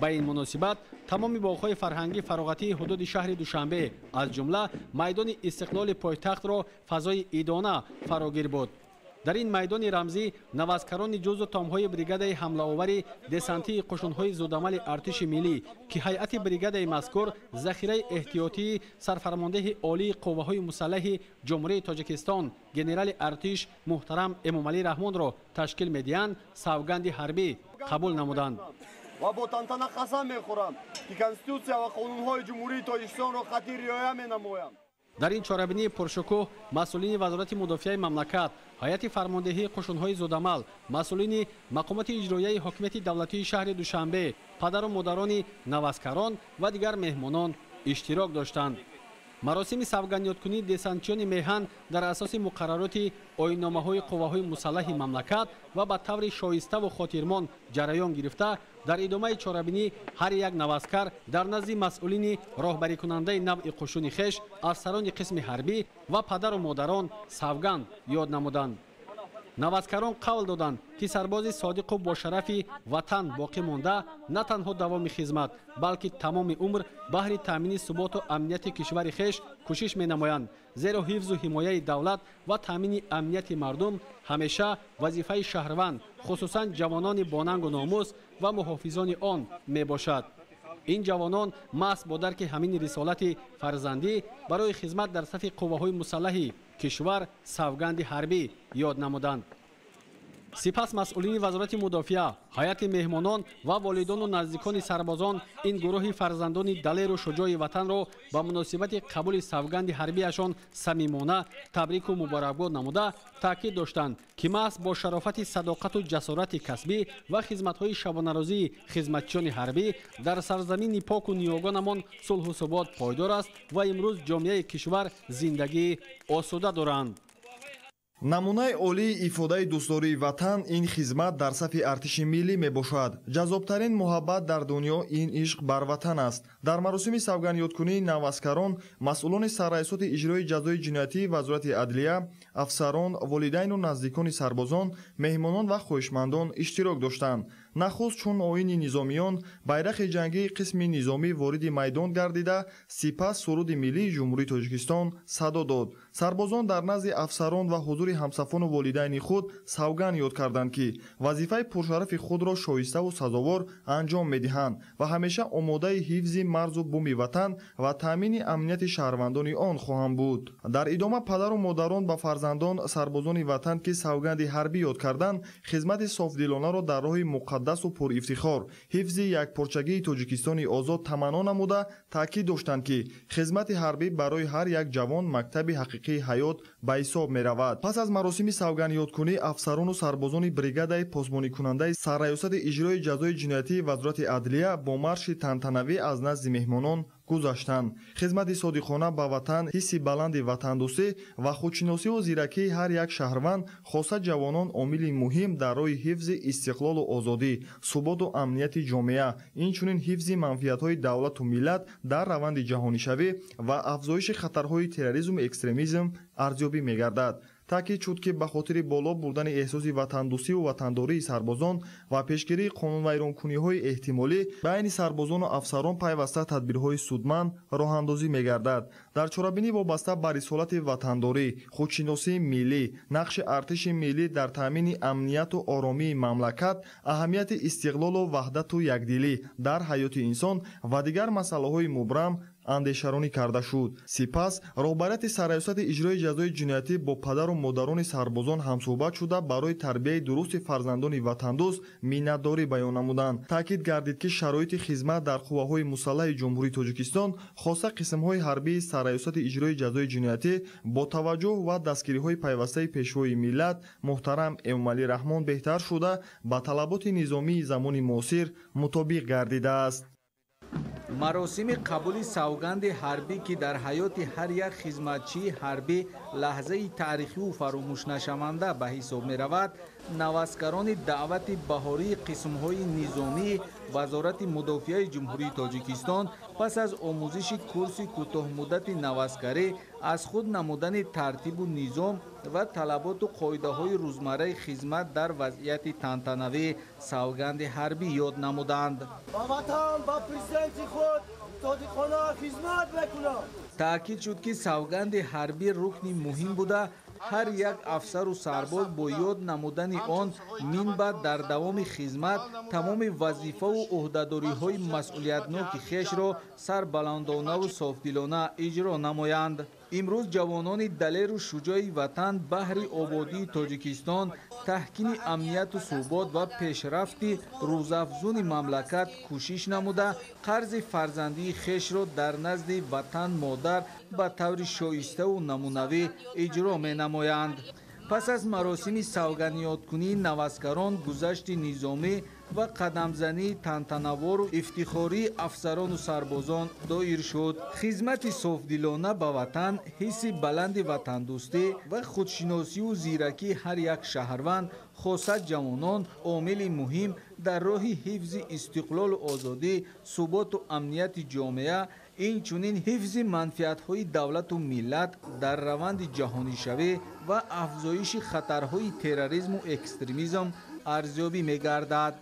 Ба ин муносибат тамоми боғҳои фарҳангӣ фароғатии ҳудуди шаҳри Душанбе аз ҷумла майдони Истиқлоли пойтахтро фазои идона фарогир буд. Дар ин майдони рамзӣ наваскарони ҷузу томҳои бригадаи ҳамлаовари десантии қушунҳои зудамали артиши миллӣ, ки ҳайати бригадаи мазкур захираи эҳтиётии сарфармондеҳи олии қувваҳои мусаллаҳи Ҷумҳурии Тоҷикистон генерали артиш муҳтарам Эмомалӣ Раҳмонро ташкил медиҳанд, савганди ҳарбӣ қабул намуданд. Ва бо тантана қасам мехӯрам, ки Конститутсия ва қонунҳои Ҷумҳурии Тоҷикистонро қатъӣ риоя менамоям. Дар ин чорабинии пуршукӯҳ масъулини Вазорати мудофиаи мамлакат, ҳайати фармондеҳии қушунҳои зудамал, масъулини мақомоти иҷроияи ҳокимияти давлатии шаҳри Душанбе, падару модарони наваскарон ва дигар меҳмонон иштирок доштанд. Маросими савгандёдкунии десантчиёни меҳан дар асоси муқаррароти оинномаҳои қувваҳои мусаллаҳи мамлакат ва ба таври шоиставу хотирмон ҷараён гирифта, дар идомаи чорабинӣ ҳар як наваскар дар назди масъулини роҳбарикунандаи навъи қушуни хеш, афсарони қисми ҳарбӣ ва падару модарон савганд ёд намуданд. Наваскарон қавл доданд, ки сарбози содиқу бошарафи ватан боқӣ монда на танҳо давоми хизмат, балки тамоми умр баҳри таъмини суботу амнияти кишвари хеш кӯшиш менамоянд, зеро ҳифзу ҳимояи давлат ва таъмини амнияти мардум ҳамеша вазифаи шаҳрванд, хусусан ҷавонони бонангу номус ва муҳофизони он мебошад. Ин ҷавонон маҳз бо дарки ҳамин рисолати фарзандӣ барои хизмат дар сафи қувваҳои мусаллаҳи кишвар савганди ҳарбӣ ёд намуданд. Сипас масъулини Вазорати мудофиа, ҳайати меҳмонон ва волидону наздикони сарбозон ин гурӯҳи фарзандони далеру шуҷои ватанро ба муносибати қабули савганди ҳарбиашон самимона табрику муборакбод намуда таъкид доштанд, ки маҳз бо шарофати садоқату ҷасорати касбӣ ва хизматҳои шабонарӯзии хизматчиёни ҳарбӣ дар сарзамини поку ниёгонамон сулҳу субот пойдор аст ва имрӯз ҷомеаи кишвар зиндагии осуда доранд. Намунаи олии ифодаи дӯстдории ватан ин хизмат дар сафи артиши миллӣ мебошад. Ҷаззобтарин муҳаббат дар дунё ин ишқ бар ватан аст. Дар маросими савгандёдкунии наваскарон масъулони сарраисоти иҷрои ҷазои ҷиноятии Вазорати адлия, афсарон, волидайну наздикони сарбозон, меҳмонон ва хоҳишмандон иштирок доштанд. Нахуст чун оини низомиён байрақи ҷангии қисми низомӣ вориди майдон гардида, сипас суруди миллии Ҷумҳурии Тоҷикистон садо дод. Сарбозон дар назди афсарон ва ҳузури ҳамсафону волидайни худ савганд ёд карданд, ки вазифаи пуршарафи худро шоиставу сазовор анҷом медиҳанд ва ҳамеша омодаи ҳифзи марзу буми ватан ва таъмини амнияти шаҳрвандони он хоҳанд буд. Дар идома падару модарон ба фарзандон сарбозони ватан, ки савганди ҳарбӣ ёд карданд, хизмати софдилонаро дар роҳи муқаддасу пурифтихор ҳифзи якпорчагии Тоҷикистони озод таманно намуда таъкид доштанд, ки хизмати ҳарбӣ барои ҳар як ҷавон мактаби ҳақиқии ҳаёт ба ҳисоб меравад. Пас аз маросими савгандёдкунӣ афсарону сарбозони бригадаи посбоникунандаи сарраёсати иҷрои ҷазои ҷиноятии Вазорати адлия бо марши тантанавӣ аз назди меҳмонон гузаштанд. Хизмати содиқона ба ватан, ҳисси баланди ватандӯстӣ ва худшиносиву зиракии ҳар як шаҳрванд, хоса ҷавонон, омили муҳим дар роҳи ҳифзи истиқлолу озодӣ, суботу амнияти ҷомеа, инчунин ҳифзи манфиатҳои давлату миллат дар раванди ҷаҳонишавӣ ва афзоиши хатарҳои терроризму экстремизм арзёбӣ мегардад. Таъкид шуд, ки ба хотири боло бурдани эҳсоси ватандӯстиву ватандории сарбозон ва пешгирии қонунвайронкуниҳои эҳтимолӣ байни сарбозону афсарон пайваста тадбирҳои судманд роҳандозӣ мегардад. Дар чорабинӣ вобаста ба рисолати ватандорӣ, худшиносии миллӣ, нақши артиши миллӣ дар таъмини амнияту оромии мамлакат, аҳамияти истиқлолу ваҳдату якдилӣ дар ҳаёти инсон ва дигар масъалаҳои мубрам андешаронӣ карда шуд. Сипас роҳбарияти Сарраёсати иҷрои ҷазои ҷиноятӣ бо падару модарони сарбозон ҳамсӯҳбат шуда, барои тарбияи дурусти фарзандони ватандӯст миннатдорӣ баён намуданд. Таъкид гардид, ки шароити хизмат дар қувваҳои мусаллаҳи Ҷумҳурии Тоҷикистон, хоса қисмҳои ҳарбии Сарраёсати иҷрои ҷазои ҷиноятӣ, бо таваҷҷӯҳ ва дастгириҳои пайвастаи Пешвои миллат муҳтарам Эмомалӣ Раҳмон беҳтар шуда, ба талаботи низомии замони муосир мутобиқ гардидааст. Маросими қабули савганди ҳарбӣ, ки дар ҳаёти ҳар як хизматчии ҳарбӣ лаҳзаи таърихиву фаромӯшнашаванда ба ҳисоб меравад, наваскарони даъвати баҳории қисмҳои низомии Вазорати мудофиаи Ҷумҳурии Тоҷикистон пас аз омӯзиши курси кӯтоҳмуддати наваскарӣ, аз худ намудани тартибу низом ва талаботу қоидаҳои рӯзмарраи хизмат дар вазъияти тантанавӣ савганди ҳарбӣ ёд намуданд. Ба ватан, ба президенти худ содиқона хизмат мекунам. Таъкид шуд, ки савганди ҳарбӣ рукни муҳим буда, ҳар як афсару сарбоз бо ёд намудани он минбаъд дар давоми хизмат тамоми вазифаву ӯҳдадориҳои масъулиятноки хешро сарбаландонаву софдилона иҷро намоянд. Имрӯз ҷавонони далеру шуҷои ватан баҳри ободии Тоҷикистон, таҳкими амнияту субот ва пешрафти рӯзафзуни мамлакат кӯшиш намуда, қарзи фарзандии хешро дар назди ватан модар ба таври шоиставу намунавӣ иҷро менамоянд. Пас аз маросими савганёдкунии наваскарон, гузашти низомӣ ва қадамзании тантанавору ифтихории афсарону сарбозон доир шуд. Хизмати софдилона ба ватан, ҳисси баланди ватандӯстӣ ва худшиносию зиракии ҳар як шаҳрванд, хоса ҷавонон, омили муҳим дар роҳи ҳифзи истиқлолу озодӣ, суботу амнияти ҷомеа, инчунин ҳифзи манфиатҳои давлату миллат дар раванди ҷаҳонишавӣ ва афзоиши хатарҳои терроризму экстремизм арзёбӣ мегардад.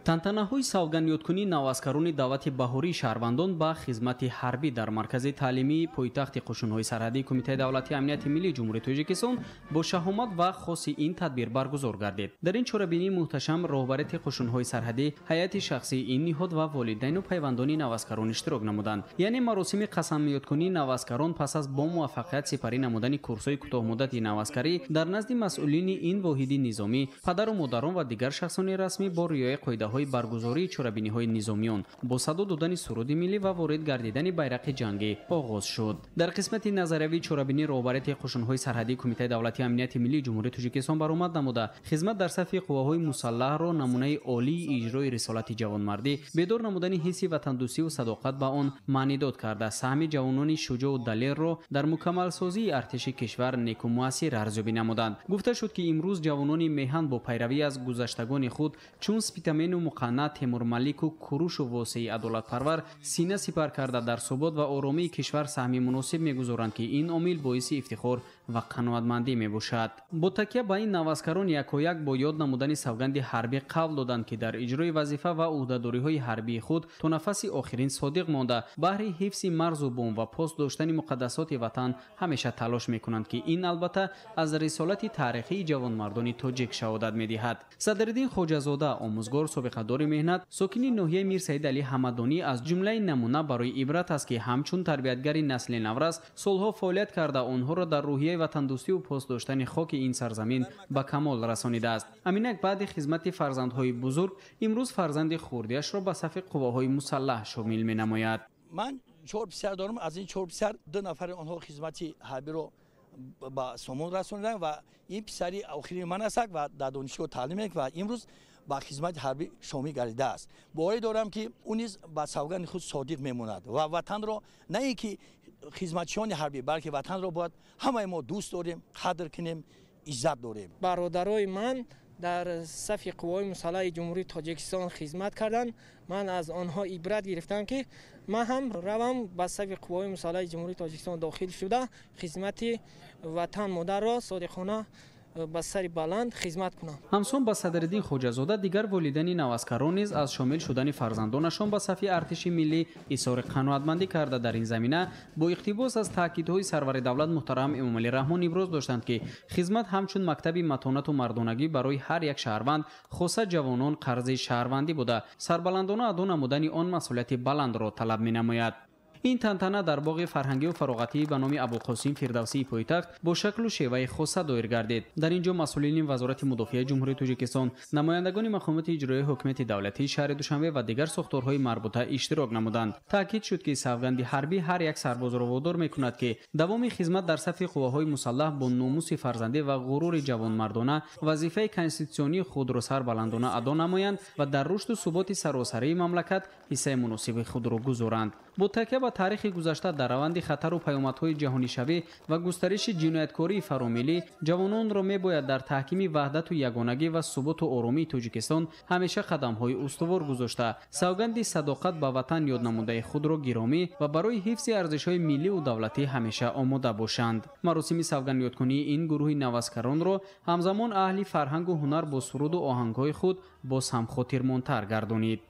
Тантанаҳои савганёдкунии наваскарони даъвати баҳории шаҳрвандон ба хизмати ҳарбӣ дар маркази таълимии пойтахти қушунҳои сарҳадии Кумитаи давлатии амнияти миллии Ҷумҳурии Тоҷикистон бо шаҳомат ва хоси ин тадбир баргузор гардид. Дар ин чорабинии муҳташам роҳбарияти қушунҳои сарҳадӣ, ҳайати шахсии ин ниҳод ва волидайну пайвандони наваскарон иштирок намуданд. Яъне маросими қасамёдкунии наваскарон пас аз бо муваффақият сипарӣ намудани курсҳои кӯтоҳмуддати наваскарӣ дар назди масъулини ин воҳиди низомӣ, падару модарон ва дигар шахсони расмӣ бо риояи қоидаҳои баргузории чорабиниҳои низомиён бо садо додани суруди миллӣ ва ворид гардидани байрақи ҷангӣ оғоз шуд. Дар қисмати назариявии чорабинӣ роҳбарияти қушунҳои сарҳадии Кумитаи давлатии амнияти миллии Ҷумҳурии Тоҷикистон баромад намуда, хизмат дар сафи қувваҳои мусаллаҳро намунаи олии иҷрои рисолати ҷавонмардӣ, бедор намудани ҳисси ватандӯстиву садоқат ба он маънидод карда, саҳми ҷавонони шуҷоъу далерро дар мукаммалсозии артиши кишвар неку муассир арзёбӣ намуданд. Гуфта шуд, ки имрӯз ҷавонони меҳан бо пайравӣ аз гузаштагони худ чун Спитамену Муқанна, Темурмалику Курушу Восеи адолатпарвар сина сипар карда, дар субот ва оромии кишвар саҳми муносиб мегузоранд, ки ин омил боиси ифтихор ва қаноатмандӣ мебошад. Бо такя ба ин наваскарон якояк бо ёд намудани савганди ҳарбӣ қавл доданд, ки дар иҷрои вазифа ва ӯҳдадориҳои ҳарбии худ то нафаси охирин содиқ монда, баҳри ҳифзи марзу бум ва пос доштани муқаддасоти ватан ҳамеша талош мекунанд, ки ин албатта аз рисолати таърихии ҷавонмардони тоҷик шаҳодат медиҳад. Садриддин Хоҷазода, омӯзгор, собиқадори меҳнат, сокини ноҳияи Мирсаид Алӣ Ҳамадонӣ аз ҷумлаи намуна барои ибрат аст, ки ҳамчун тарбиятгари насли наврас солҳо фаъолият карда, онҳоро дар рӯҳияи ватандӯстиву пос доштани хоки ин сарзамин ба камол расонидааст. Аминак баъди хизмати фарзандҳои бузург имрӯз фарзанди хурдиашро ба сафи қувваҳои мусаллаҳ шомил менамояд. Ман 4 писар дорам. Аз ин 4 писар 2 нафари онҳо хизмати ҳарбиро ба сомон расониданд ва ин писари охирини ман аст ва дар донишгоҳ таълим мекунад ва имрӯз ба хизмати ҳарбӣ шомил гардидааст. Боварӣ дорам, ки ӯ низ ба савганди худ содиқ мемонад ва ватанро на ин ки хизматчиёни ҳарбӣ, балки ватанро бояд ҳамаи мо дӯст дорем, қадр кунем, иззат дорем. Бародарои ман дар сафи қувваҳои мусаллаҳи Ҷумҳурии Тоҷикистон хизмат карданд. Ман аз онҳо ибрат гирифтам, ки ман ҳам равам ба сафи қувваҳои мусаллаҳи Ҷумҳурии Тоҷикистон дохил шуда, хизмати ватан модарро содиқона ба сари баланд хизмат кунам. Ҳамсон ба Садриддин Хоҷазода дигар волидайни наваскарон низ аз шомил шудани фарзандонашон ба сафи артиши миллӣ изҳори қаноатмандӣ карда, дар ин замина бо иқтибос аз таъкидҳои сарвари давлат муҳтарам Эмомалӣ Раҳмон иброз доштанд, ки хизмат ҳамчун мактаби матонату мардонагӣ барои ҳар як шаҳрванд, хоса ҷавонон, қарзи шаҳрвандӣ буда, сарбаландона адо намудани он масъулияти баландро талаб менамояд. Ин тантана дар боғи фарҳангию фароғатӣ ба номи Абулқосим Фирдавсии пойтахт бо шаклу шеваи хоса доир гардид. Дар ин ҷо масъулини Вазорати мудофиаи Ҷумҳурии Тоҷикистон, намояндагони мақомоти иҷроияи ҳукумати давлатии шаҳри Душанбе ва дигар сохторҳои марбута иштирок намуданд. Таъкид шуд, ки савганди ҳарбӣ ҳар як сарбозро водор мекунад, ки давоми хизмат дар сафи қувваҳои мусаллаҳ бо номуси фарзандӣ ва ғурури ҷавонмардона вазифаи конститутсионии худро сарбаландона адо намоянд ва дар рушду суботи саросарии мамлакат ҳиссаи муносиби худро гузоранд. Бо такя ба таърихи гузашта дар раванди хатару паёмадҳои ҷаҳонишавӣ ва густариши ҷинояткории фаромиллӣ ҷавононро мебояд дар таҳкими ваҳдату ягонагӣ ва суботу оромии Тоҷикистон ҳамеша қадамҳои устувор гузошта, савганди садоқат ба ватан ёд намудаи худро гиромӣ ва барои ҳифзи арзишҳои милливу давлатӣ ҳамеша омода бошанд. Маросими савгандёдкунии ин гурӯҳи наваскаронро ҳамзамон аҳли фарҳангу ҳунар бо суруду оҳангҳои худ боз ҳам хотирмонтар гардонид.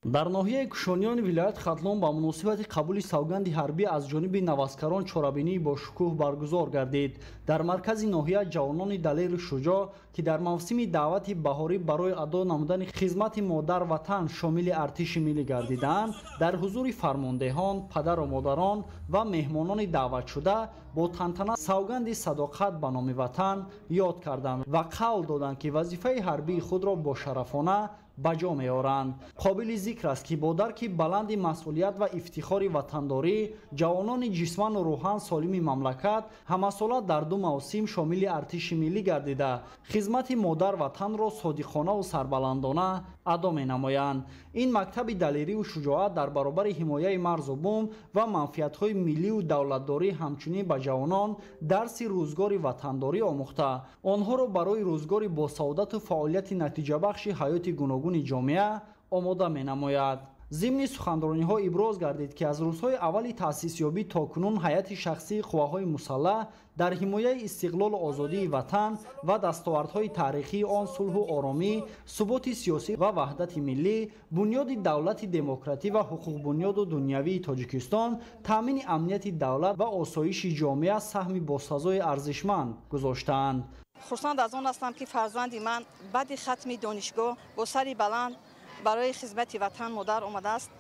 Дар ноҳияи Кушониёни вилояти Хатлон ба муносибати қабули савганди ҳарбӣ аз ҷониби наваскарон чорабинии бошукӯҳ баргузор гардид. Дар маркази ноҳия ҷавонони далеру шуҷоъ, ки дар мавсими даъвати баҳорӣ барои адо намудани хизмати модар ватан шомили артиши миллӣ гардидаанд, дар ҳузури фармондеҳон, падару модарон ва меҳмонони даъватшуда бо тантана савганди садоқат ба номи ватан ёд карданд ва қавл доданд, ки вазифаи ҳарбии худро бошарафона ба ҷо меоранд. Қобили зикр аст, ки бо дарки баланди масъулият ва ифтихори ватандорӣ ҷавонони ҷисману рӯҳан солими мамлакат ҳамасола дар ду мавсим шомили артиши миллӣ гардида, хизмати модар ватанро содиқонаву сарбаландона адо менамоянд. Ин мактаби далериву шуҷоат дар баробари ҳимояи марзу бум ва манфиатҳои милливу давлатдорӣ ҳамчунин ба ҷавонон дарси рӯзгори ватандорӣ омӯхта, онҳоро барои рӯзгори босаодату фаъолияти натиҷабахши ҳаёти гуногуни ҷомеа омода менамояд. Зимни суханрониҳо иброз гардид, ки аз рӯзҳои аввали таъсисёбӣ то кунун ҳайати шахсии қувваҳои мусаллаҳ дар ҳимояи истиқлолу озодии ватан ва дастовардҳои таърихии он, сулҳу оромӣ, суботи сиёсӣ ва ваҳдати миллӣ, бунёди давлати демократӣ ва ҳуқуқбунёду дунявии Тоҷикистон, таъмини амнияти давлат ва осоиши ҷомеа саҳми босазои арзишманд гузоштаанд. Хурсанд аз он ҳастам, ки фарзанди ман баъди хатми донишгоҳ бо сари баланд барои хизмати ватан модар омадааст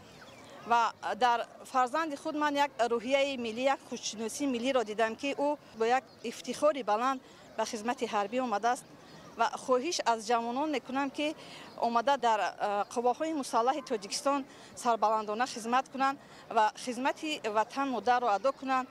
ва дар фарзанди худ ман як рӯҳияи миллӣ, як худшиносии миллиро дидам, ки ӯ бо як ифтихори баланд ба хизмати ҳарбӣ омадааст ва хоҳиш аз ҷавонон мекунам, ки омада дар қувваҳои мусаллаҳи Тоҷикистон сарбаландона хизмат кунанд ва хизмати ватан модарро адо кунанд,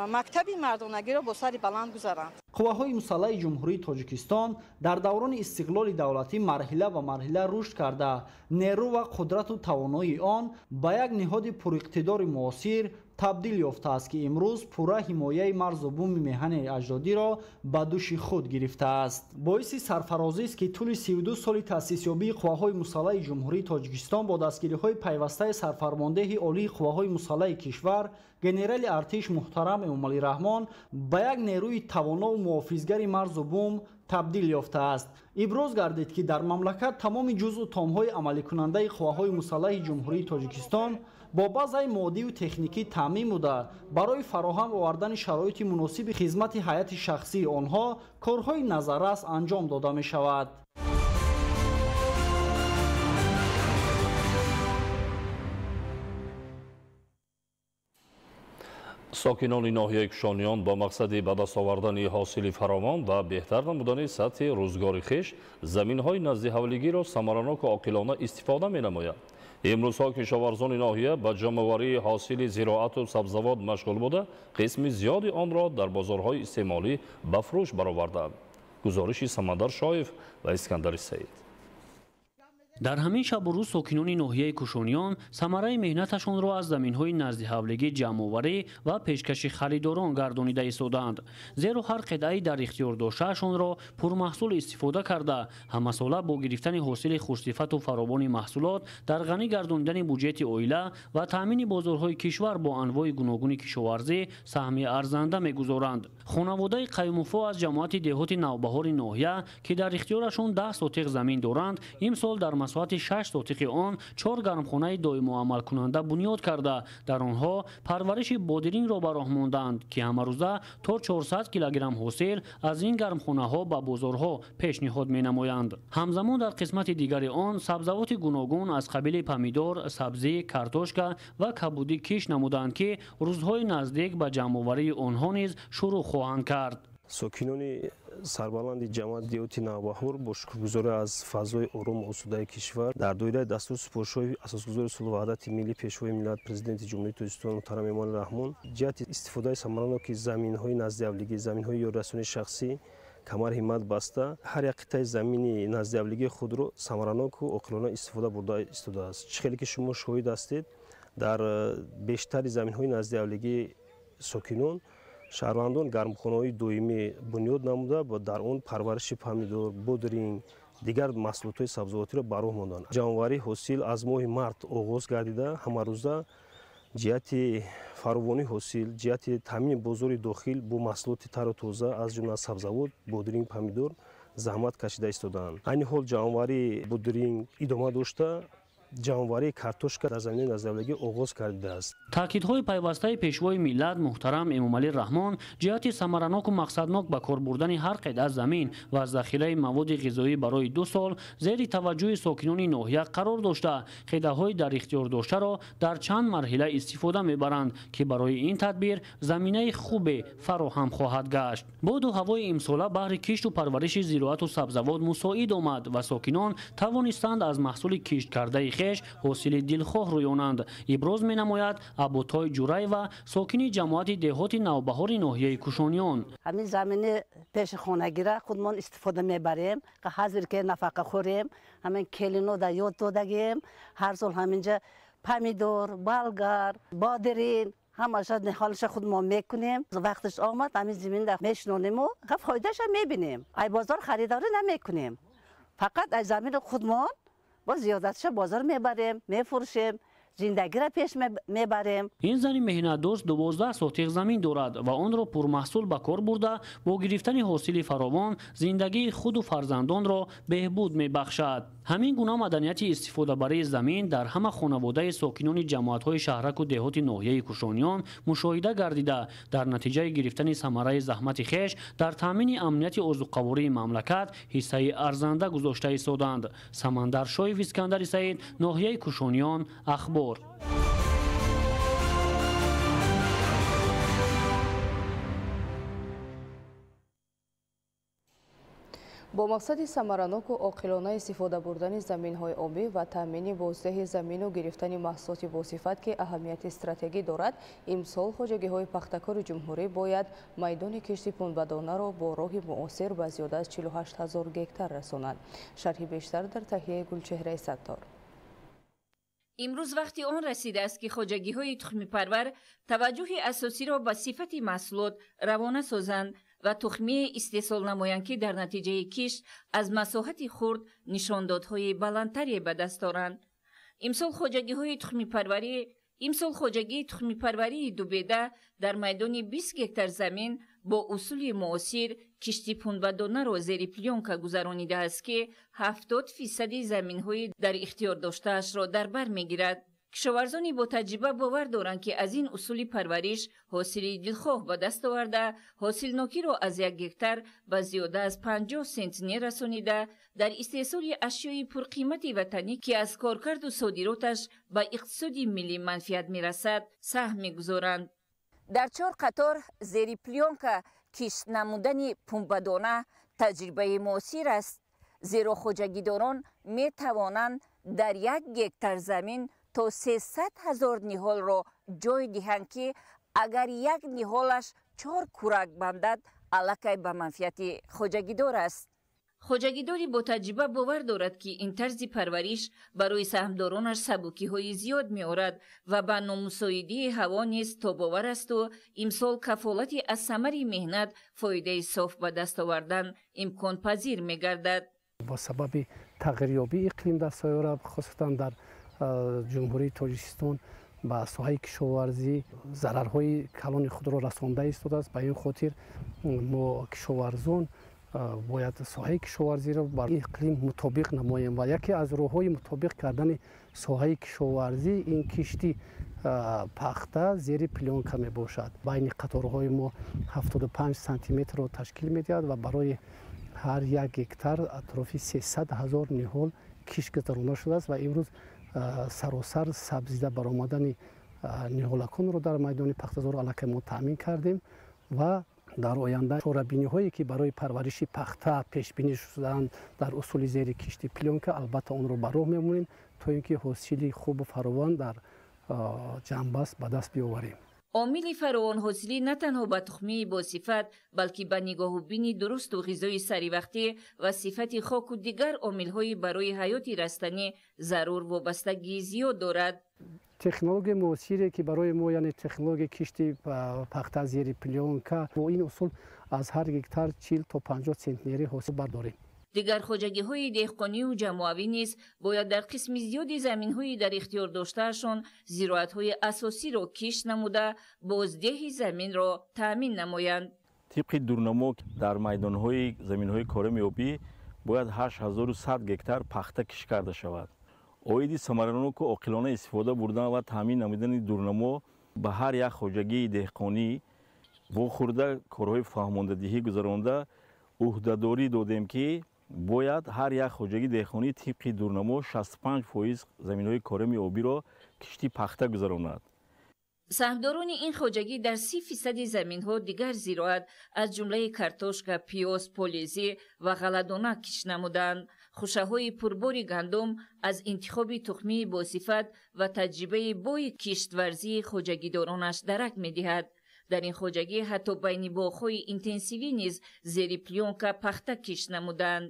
мактаби мардонагиро бо сари баланд гузаранд. Қувваҳои мусаллаҳи Ҷумҳурии Тоҷикистон дар даврони истиқлоли давлатӣ марҳила ба марҳила рушд карда, нерӯ ва қудрату тавоноии он ба як ниҳоди пуриқтидори муосир табдил ёфтааст, ки имрӯз пурра ҳимояи марзу буми меҳани аҷдодиро ба дӯши худ гирифтааст. Боиси сарфарозист, ки тӯли 32 соли таъсисёбии қувваҳои мусаллаҳи Ҷумҳурии Тоҷикистон бо дастгириҳои пайвастаи сарфармондеҳи олии қувваҳои мусаллаҳи кишвар генерали артиш муҳтарам Эмомалӣ Раҳмон ба як нерӯи тавонову муҳофизгари марзу бум табдил ёфтааст. Иброз гардид, ки дар мамлакат тамоми ҷузъу томҳои амаликунандаи қувваҳои мусаллаҳи Ҷумҳурии Тоҷикистон бо базаи моддиву техникӣ таъмин буда, барои фароҳам овардани шароити муносиби хизмати ҳайати шахсии онҳо корҳои назаррас анҷом дода мешавад. Сокинони ноҳияи Кушониён бо мақсади ба даст овардани ҳосили фаровон ва беҳтар намудани сатҳи рӯзгори хеш заминҳои наздиҳавлигиро самараноку оқилона истифода менамоянд. Имрӯзҳо кишоварзони ноҳия ба ҷамъоварии ҳосили зироату сабзавот машғул буда, қисми зиёди онро дар бозорҳои истеъмолӣ ба фурӯш бароварданд. Гузориши Самандар Шоев ва Искандари Саид. Дар ҳамин шабу рӯз сокинони ноҳияи Кушониён самараи меҳнаташонро аз заминҳои наздиҳавлигӣ ҷамъоварӣ ва пешкаши харидорон гардонида истодаанд. Зеро ҳар қитъаи дар ихтиёр доштаашонро пурмаҳсул истифода карда, ҳамасола бо гирифтани ҳосили хушсифату фаровони маҳсулот дар ғанӣ гардонидани буҷети оила ва таъмини бозорҳои кишвар бо анвои гуногуни кишоварзӣ саҳми арзанда мегузоранд. Хонаводаи Қаюмуфо аз ҷамоати деҳоти Навбаҳори ноҳия, ки дар ихтиёрашон 10 сотиқ замин доранд, имсол дар масоҳати 6 сотиқи он 4 гармхонаи доимоамалкунанда бунёд карда, дар онҳо парвариши бодирингро ба роҳ монданд, ки ҳамарӯза то 400 килограмм ҳосил аз ин гармхонаҳо ба бозорҳо пешниҳод менамоянд. Ҳамзамон дар қисмати дигари он сабзавоти гуногун аз қабили помидор, сабзӣ, картошка ва кабудӣ кишт намуданд, ки рӯзҳои наздик ба ҷамъоварии онҳо низ шурӯъ хоҳанд кард. Сокинони сарбаланди ҷамоати деҳоти Навбаҳор бо шукргузорӣ аз фазои орому осудаи кишвар дар доираи дастуру супоришҳои асосгузори сулҳу ваҳдати миллӣ, Пешвои миллат, Президенти Ҷумҳурии Тоҷикистон муҳтарам Эмомалӣ Раҳмон ҷиҳати истифодаи самараноки заминҳои наздиавлигӣ, заминҳои ёрирасонии шахсӣ камар ҳиммат баста, ҳар як қитъаи замини наздиавлигии худро самараноку оқилона истифода бурда истодааст. Чӣ хеле ки шумо шоҳид ҳастед, дар бештари заминҳои наздиавлигии сокинон шаҳрвандон гармхонаҳои доимӣ бунёд намуда ва дар он парвариши помидор, бодринг, дигар маҳсулотҳои сабзавотиро ба роҳ монданд. Ҷамъоварии ҳосил аз моҳи март оғоз гардида, ҳамарӯза ҷиҳати фаровонии ҳосил, ҷиҳати таъмини бозори дохил бо маҳсулоти тару тоза аз ҷумла сабзавот, бодринг, помидор заҳмат кашида истодаанд. Айни ҳол ҷамъоварии бодринг идома дошта, ҷамъоварии картошка дар заминаи наздиавлигӣ оғоз кардааст. Таъкидҳои пайвастаи Пешвои миллат муҳтарам Эмомалӣ Раҳмон ҷиҳати самараноку мақсаднок ба кор бурдани ҳар қитъа замин ва захираи маводи ғизоӣ барои 2 сол зери таваҷҷӯҳи сокинони ноҳия қарор дошта, қитъаҳои дар ихтиёр доштаро дар чанд марҳила истифода мебаранд, ки барои ин тадбир заминаи хубе фароҳам хоҳад гашт. Боду ҳавои имсола баҳри кишту парвариши зироату сабзавот мусоид омад ва сокинон тавонистанд аз маҳсули кишткардаи ҳосили дилхоҳ рӯёнанд. Иброз менамояд Абутой Ҷураева, сокини ҷамоати деҳоти Навбаҳори ноҳияи Кушониён. Ҳамин замини пеши хонагира худмон истифода мебарем, ҳазир ки нафақа хӯрем, ҳамин келино да ёд додагем. Ҳар сол ҳаминҷа помидор, болгар, бодирин ҳамаша ниҳолаша худмон мекунем. Вақташ омад ҳамин замин мешинонему фоидаша мебинем. Ай бозор харидорӣ намекунем, фақат аз замини худмон бо зиёдатша бозор мебарем, мефурӯшем, зиндагиро пеш мебарем. Ин зани меҳнатдӯст 12 сотиқ замин дорад ва онро пурмаҳсул ба кор бурда, бо гирифтани ҳосили фаровон зиндагии худу фарзандонро беҳбуд мебахшад. Ҳамин гуна маданияти истифодабарии замин дар ҳама хонаводаи сокинони ҷамоатҳои шаҳраку деҳоти ноҳияи Кушониён мушоҳида гардида, дар натиҷаи гирифтани самараи заҳмати хеш дар таъмини амнияти озуқавории мамлакат ҳиссаи арзанда гузошта истоданд. Самандар Шоев, Искандари Саид, ноҳияи Кушониён, Ахбор. Бо мақсади самараноку оқилона истифода бурдани заминҳои обӣ ва таъмини боздиҳи замину гирифтани маҳсулоти босифат, ки аҳамияти стратегӣ дорад, имсол хоҷагиҳои пахтакори ҷумҳурӣ бояд майдони кишти пунбадонаро бо роҳи муосир ба зиёда аз 48 ҳазор гектар расонад. Шарҳи бештар дар таҳияи Гулчеҳраи Саттор. Имрӯз вақти он расидааст, ки хоҷагиҳои тухмипарвар таваҷҷӯҳи асосиро ба сифати маҳсулот равона созанд ва тухмие истеҳсол намоянд, ки дар натиҷаи кишт аз масоҳати хурд нишондодҳои баландтаре ба даст оранд. Имсол хоҷагии тухмипарварии Дубеда дар майдони 20 гектар замин бо усули муосир кишти пунбадонаро зери плёнка гузаронидааст, ки 70% заминҳои дар ихтиёр доштаашро дар бар мегирад. Кишоварзони бо таҷриба бовар доранд, ки аз ин усули парвариш ҳосили дилхоҳ ба даст оварда, ҳосилнокиро аз 1 гектар ба зиёда аз 50 сентнер расонида, дар истеҳсоли ашёи пурқимати ватанӣ, ки аз коркарду содироташ ба иқтисоди миллӣ манфиат мерасад, саҳм мегузоранд. Дар 4 қатор зери плёнка кишт намудани пунбадона таҷрибаи муосир аст, зеро хоҷагидорон метавонанд дар 1 гектар замин то 300 ҳазор ниҳолро ҷой диҳанд, ки агар як ниҳолаш 4 курак бандад, аллакай ба манфиати хоҷагидор аст. Хоҷагидори бо таҷриба бовар дорад, ки ин тарзи парвариш барои саҳмдоронаш сабукиҳои зиёд меорад ва ба номусоидии ҳаво низ тобовар асту имсол кафолати аз самари меҳнат фоидаи соф ба даст овардан имконпазир мегардад. Бо сабаби тағйирёбии иқлим дар сайёра, хусусан дар ҷумҳурии Тоҷикистон, ба соҳаи кишоварзӣ зарарҳои калони худро расонда истодааст. Ба ин хотир мо кишоварзон Бояд соҳаи кишоварзиро бар иқлим мутобиқ намоем ва яке аз роҳҳои мутобиқ кардани соҳаи кишоварзӣ ин кишти пахта зери плёнка мебошад. Байни қаторҳои мо 75 сантиметрро ташкил медиҳад ва барои ҳар як гектар атрофи 300 ҳазор ниҳол кишт гузаронда шудааст ва имрӯз саросар сабзида баромадани ниҳолаконро дар майдони пахтазор аллакай мо таъмин кардем ва дар оянда чорабиниҳое ки барои парвариши пахта пешбинӣ шудаанд дар усули зери кишти плёнка, албатта онро ба роҳ мемонем то ин ки ҳосили хубу фаровон дар ҷанбаст ба даст биёварем. Омили фаровонҳосилӣ на танҳо ба тухмии босифат, балки ба нигоҳубини дурусту ғизои саривақтӣ ва сифати хоку дигар омилҳои барои ҳаёти растанӣ зарур вобастагии зиёд дорад. Технологияи муосире ки барои мо, яъне технологияи кишти пахта зери плёнка, бо ин усул аз ҳар гектар 40 то 50 центнери ҳосил бардорем. Дигар хоҷагиҳои деҳқонию ҷамоавӣ низ бояд дар қисми зиёди заминҳои дар ихтиёр доштаашон зироатҳои асосиро кишт намуда, боздеҳи заминро таъмин намоянд. Тибқи дурнамо дар майдонҳои заминҳои корами обӣ бояд 8100 гектар пахта кишт карда шавад. Оиди самараноку оқилона истифода бурдан ва таъмин намудани дурнамо ба ҳар як хоҷагии деҳқонӣ вохӯрда корҳои фаҳмондадиҳӣ гузаронда ӯҳдадорӣ додем, ки бояд ҳар як хоҷагии деҳқонӣ тибқи дурнамо 65% заминҳои корами обиро кишти пахта гузаронад. Саҳмдорони ин хоҷагӣ дар 30% заминҳо дигар зироат аз ҷумлаи картошка, пиёз, полезӣ ва ғалладона кишт намуданд. Хушаҳои пурбори гандум аз интихоби тухмии босифат ва таҷрибаи бои киштварзии хоҷагидоронаш дарак медиҳад. Дар ин хоҷагӣ ҳатто байни боғҳои интенсивӣ низ зери плёнка пахта кишт намуданд.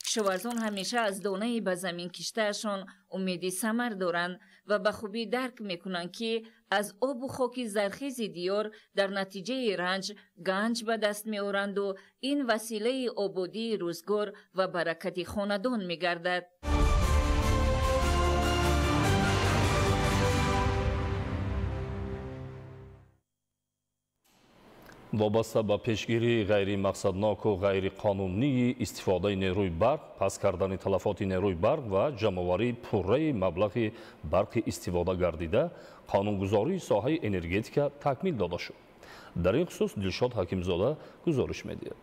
Кишоварзон ҳамеша аз донаи ба замин киштаашон умеди самар доранд ва ба хубӣ дарк мекунанд, ки аз обу хоки зархези диёр дар натиҷаи ранҷ ганҷ ба даст меоранду ин василаи ободии рӯзгор ва баракати хонадон мегардад. Вобаста ба пешгирии ғайримақсадноку ғайриқонунии истифодаи нерӯи барқ, паст кардани талафоти нерӯи барқ ва ҷамъоварии пурраи маблағи барқи истифода гардида, қонунгузории соҳаи энергетика такмил дода шуд. Дар ин хусус Дилшод Ҳакимзода гузориш медиҳад.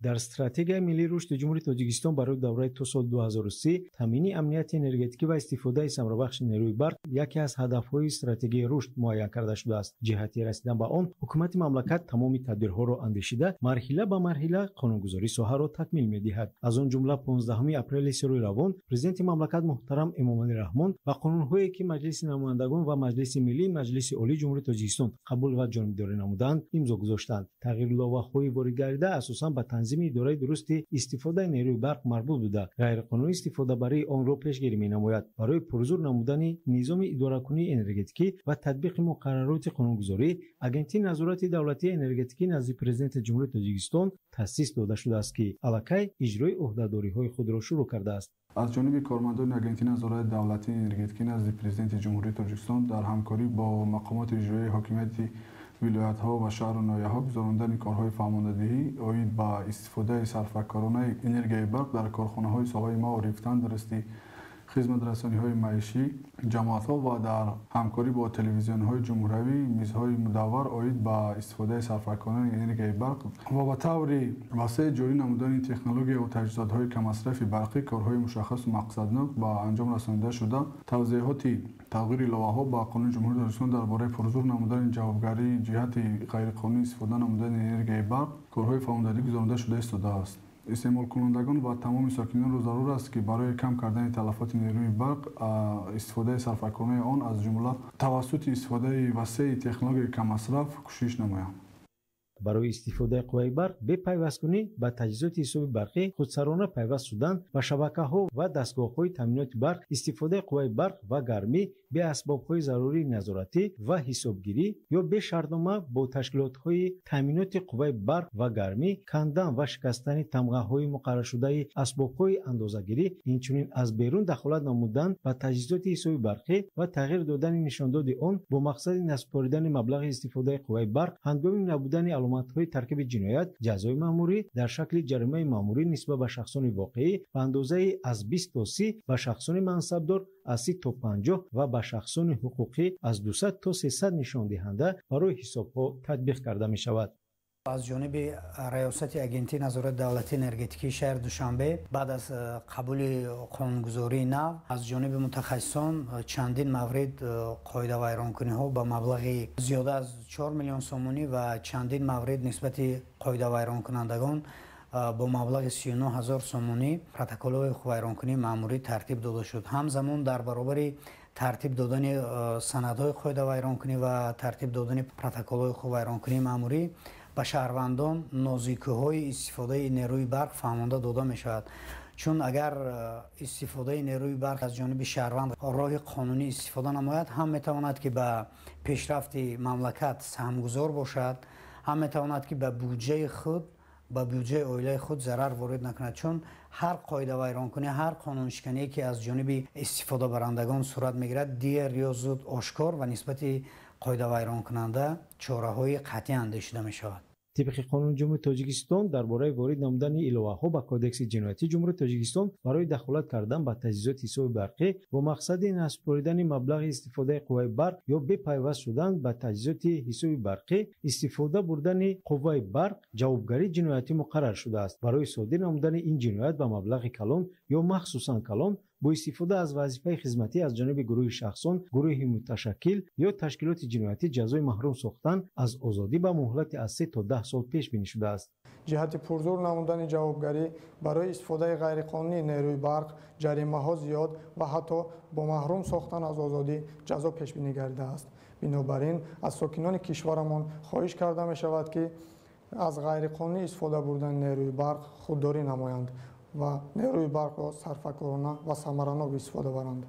Дар стратегияи миллии рушди Ҷумҳурии Тоҷикистон барои давраи то соли 2030 таъмини амнияти энергетикӣ ва истифодаи самарабахши нерӯи барқ яке аз ҳадафҳои стратегияи рушд муайян карда шудааст. Ҷиҳати расидан ба он ҳукумати мамлакат тамоми тадбирҳоро андешида, марҳила ба марҳила қонунгузории соҳаро такмил медиҳад. Аз он ҷумла 15 апрели соли равон президенти мамлакат муҳтарам Эмомалӣ Раҳмон ба қонунҳое ки Маҷлиси намояндагон ва Маҷлиси миллии Маҷлиси Олии Ҷумҳурии Тоҷикистон қабул ва ҷонибдорӣ намуданд, имзо гузоштанд. Тағйириловаҳои ворид гардида асосан ба танзими идораи дурусти истифодаи нерӯи барқ марбут буда, ғайриқонунӣ истифодабарии онро пешгирӣ менамояд. Барои пурзур намудани низоми идоракунии энергетикӣ ва татбиқи муқаррароти қонунгузорӣ Агентии назорати давлатии энергетикӣ назди Президенти Ҷумҳурии Тоҷикистон таъсис дода шудааст, ки аллакай иҷрои ӯҳдадориҳои худро шурӯъ кардааст. Аз ҷониби кормандони Агентии назорати давлатии энергетикӣ назди Президенти Ҷумҳурии Тоҷикистон дар ҳамкорӣ бо мақомоти иҷроияи ҳокимияти вилоятҳо ва шаҳру ноҳияҳо гузарондани корҳои фаҳмондадиҳӣ оид ба истифодаи сарфакоронаи энергияи барқ дар корхонаҳои соҳаи маориф, тандурустӣ, хизматрасониҳои маишӣ, ҷамоатҳо ва дар ҳамкорӣ бо телевизионҳои ҷумҳуриявӣ мизҳои мудаввар оид ба истифодаи сарфакоронаи энергияи барқ ва ба таври васеъ ҷорӣ намудани технология ва таҷҳизотҳои каммасрафи барқӣ корҳои мушаххасу мақсаднок ба анҷом расонида шуда, тавзеҳоти тағйири иловаҳо ба Қонуни Ҷумҳурии Тоҷикистон дар бораи пурзур намудани ҷавобгарии ҷиҳати ғайриқонунӣ истифода намудани энергияи барқ корҳои фаҳмондадиҳӣ гузаронида шуда истодааст. Истеъмолкунандагон ва тамоми сокинонро зарур аст, ки барои кам кардани талафоти нерӯи барқ истифодаи сарфакоронаи он аз ҷумла тавассути истифодаи васеи технологияи каммасраф кӯшиш намоянд. Барои истифодаи қувваи барқ бе пайвасткунӣ ба таҷҳизоти ҳисоби барқӣ, худсарона пайваст шудан ба шабакаҳо ва дастгоҳҳои таъминоти барқ, истифодаи қувваи барқ ва гармӣ бе асбобҳои зарурии назоратӣ ва ҳисобгирӣ ё бе шартнома бо ташкилотҳои таъминоти қувваи барқ ва гармӣ, кандан ва шикастани тамғаҳои муқарраршудаи асбобҳои андозагирӣ, инчунин аз берун дахолат намудан ба таҷҳизоти ҳисоби барқӣ ва тағйир додани нишондоди он бо мақсади насупоридани маблағи истифодаи қувваи барқ ҳангоми набудани аломатҳои таркиби ҷиноят, ҷазои маъмурӣ дар шакли ҷаримаи маъмурӣ нисбат ба шахсони воқеӣ ба андозаи аз 20 то 30, ба шахсони мансабдор аз 30 то 50 ва ба шахсони ҳуқуқӣ аз 200 то 300 нишондиҳанда барои ҳисобҳо татбиқ карда мешавад. Аз ҷониби Раёсати Агентии назорати давлатии энергетикии шаҳри Душанбе баъд аз қабули қонунгузории нав аз ҷониби мутахассисон чандин маврид қоидавайронкуниҳо ба маблағи зиёда аз 4 миллион сомонӣ ва чандин маврид нисбати қоидавайронкунандагон бо маблағи 39 ҳазор сомонӣ протоколҳои ҳуқуқвайронкунии маъмурӣ тартиб дода шуд. Ҳамзамон дар баробари тартиб додани санадҳои қоидавайронкунӣ ва тартиб додани протоколҳои ҳуқуқвайронкунии маъмурӣ ба шаҳрвандон нозикиҳои истифодаи нерӯи барқ фаҳмонда дода мешавад. Чун агар истифодаи нерӯи барқ аз ҷониби шаҳрванд роҳи қонунӣ истифода намояд, ҳам метавонад ки ба пешрафти мамлакат саҳмгузор бошад, ҳам метавонад ки ба буҷаи худ, ба буҷаи оилаи худ зарар ворид накунад. Чун ҳар қоидавайронкунӣ, ҳар қонуншикание ки аз ҷониби истифодабарандагон сурат мегирад, дер ё зуд ошкор ва нисбати қоидавайронкунанда чораҳои қатъӣ андешида мешавад. Тибқи қонуни Ҷумҳурии Тоҷикистон дар бораи ворид намудани иловаҳо ба Кодекси ҷиноятии Ҷумҳурии Тоҷикистон барои дахолат кардан ба таҷҳизоти ҳисоби барқӣ бо мақсади насупоридани маблағи истифодаи қувваи барқ ё бепайваст шудан ба таҷҳизоти ҳисоби барқӣ, истифода бурдани қувваи барқ ҷавобгарии ҷиноятӣ муқаррар шудааст. Барои содир намудани ин ҷиноят ба маблағи калон ё махсусан калон бо истифода аз вазифаи хизматӣ аз ҷониби гурӯҳи шахсон, гурӯҳи муташаккил ё ташкилоти ҷиноятӣ ҷазои маҳрум сохтан аз озодӣ ба муҳлати аз 3 то 10 сол пешбинӣ шудааст. Ҷиҳати пурзур намудани ҷавобгарӣ барои истифодаи ғайриқонунии нерӯи барқ ҷаримаҳо зиёд ва ҳатто бо маҳрум сохтан аз озодӣ ҷазо пешбинӣ гардидааст. Бинобар ин аз сокинони кишварамон хоҳиш карда мешавад, ки аз ғайриқонунӣ истифода бурдани нерӯи барқ худдорӣ намоянд ва нерӯи барқро сарфакорона ва самаранок истифода баранд.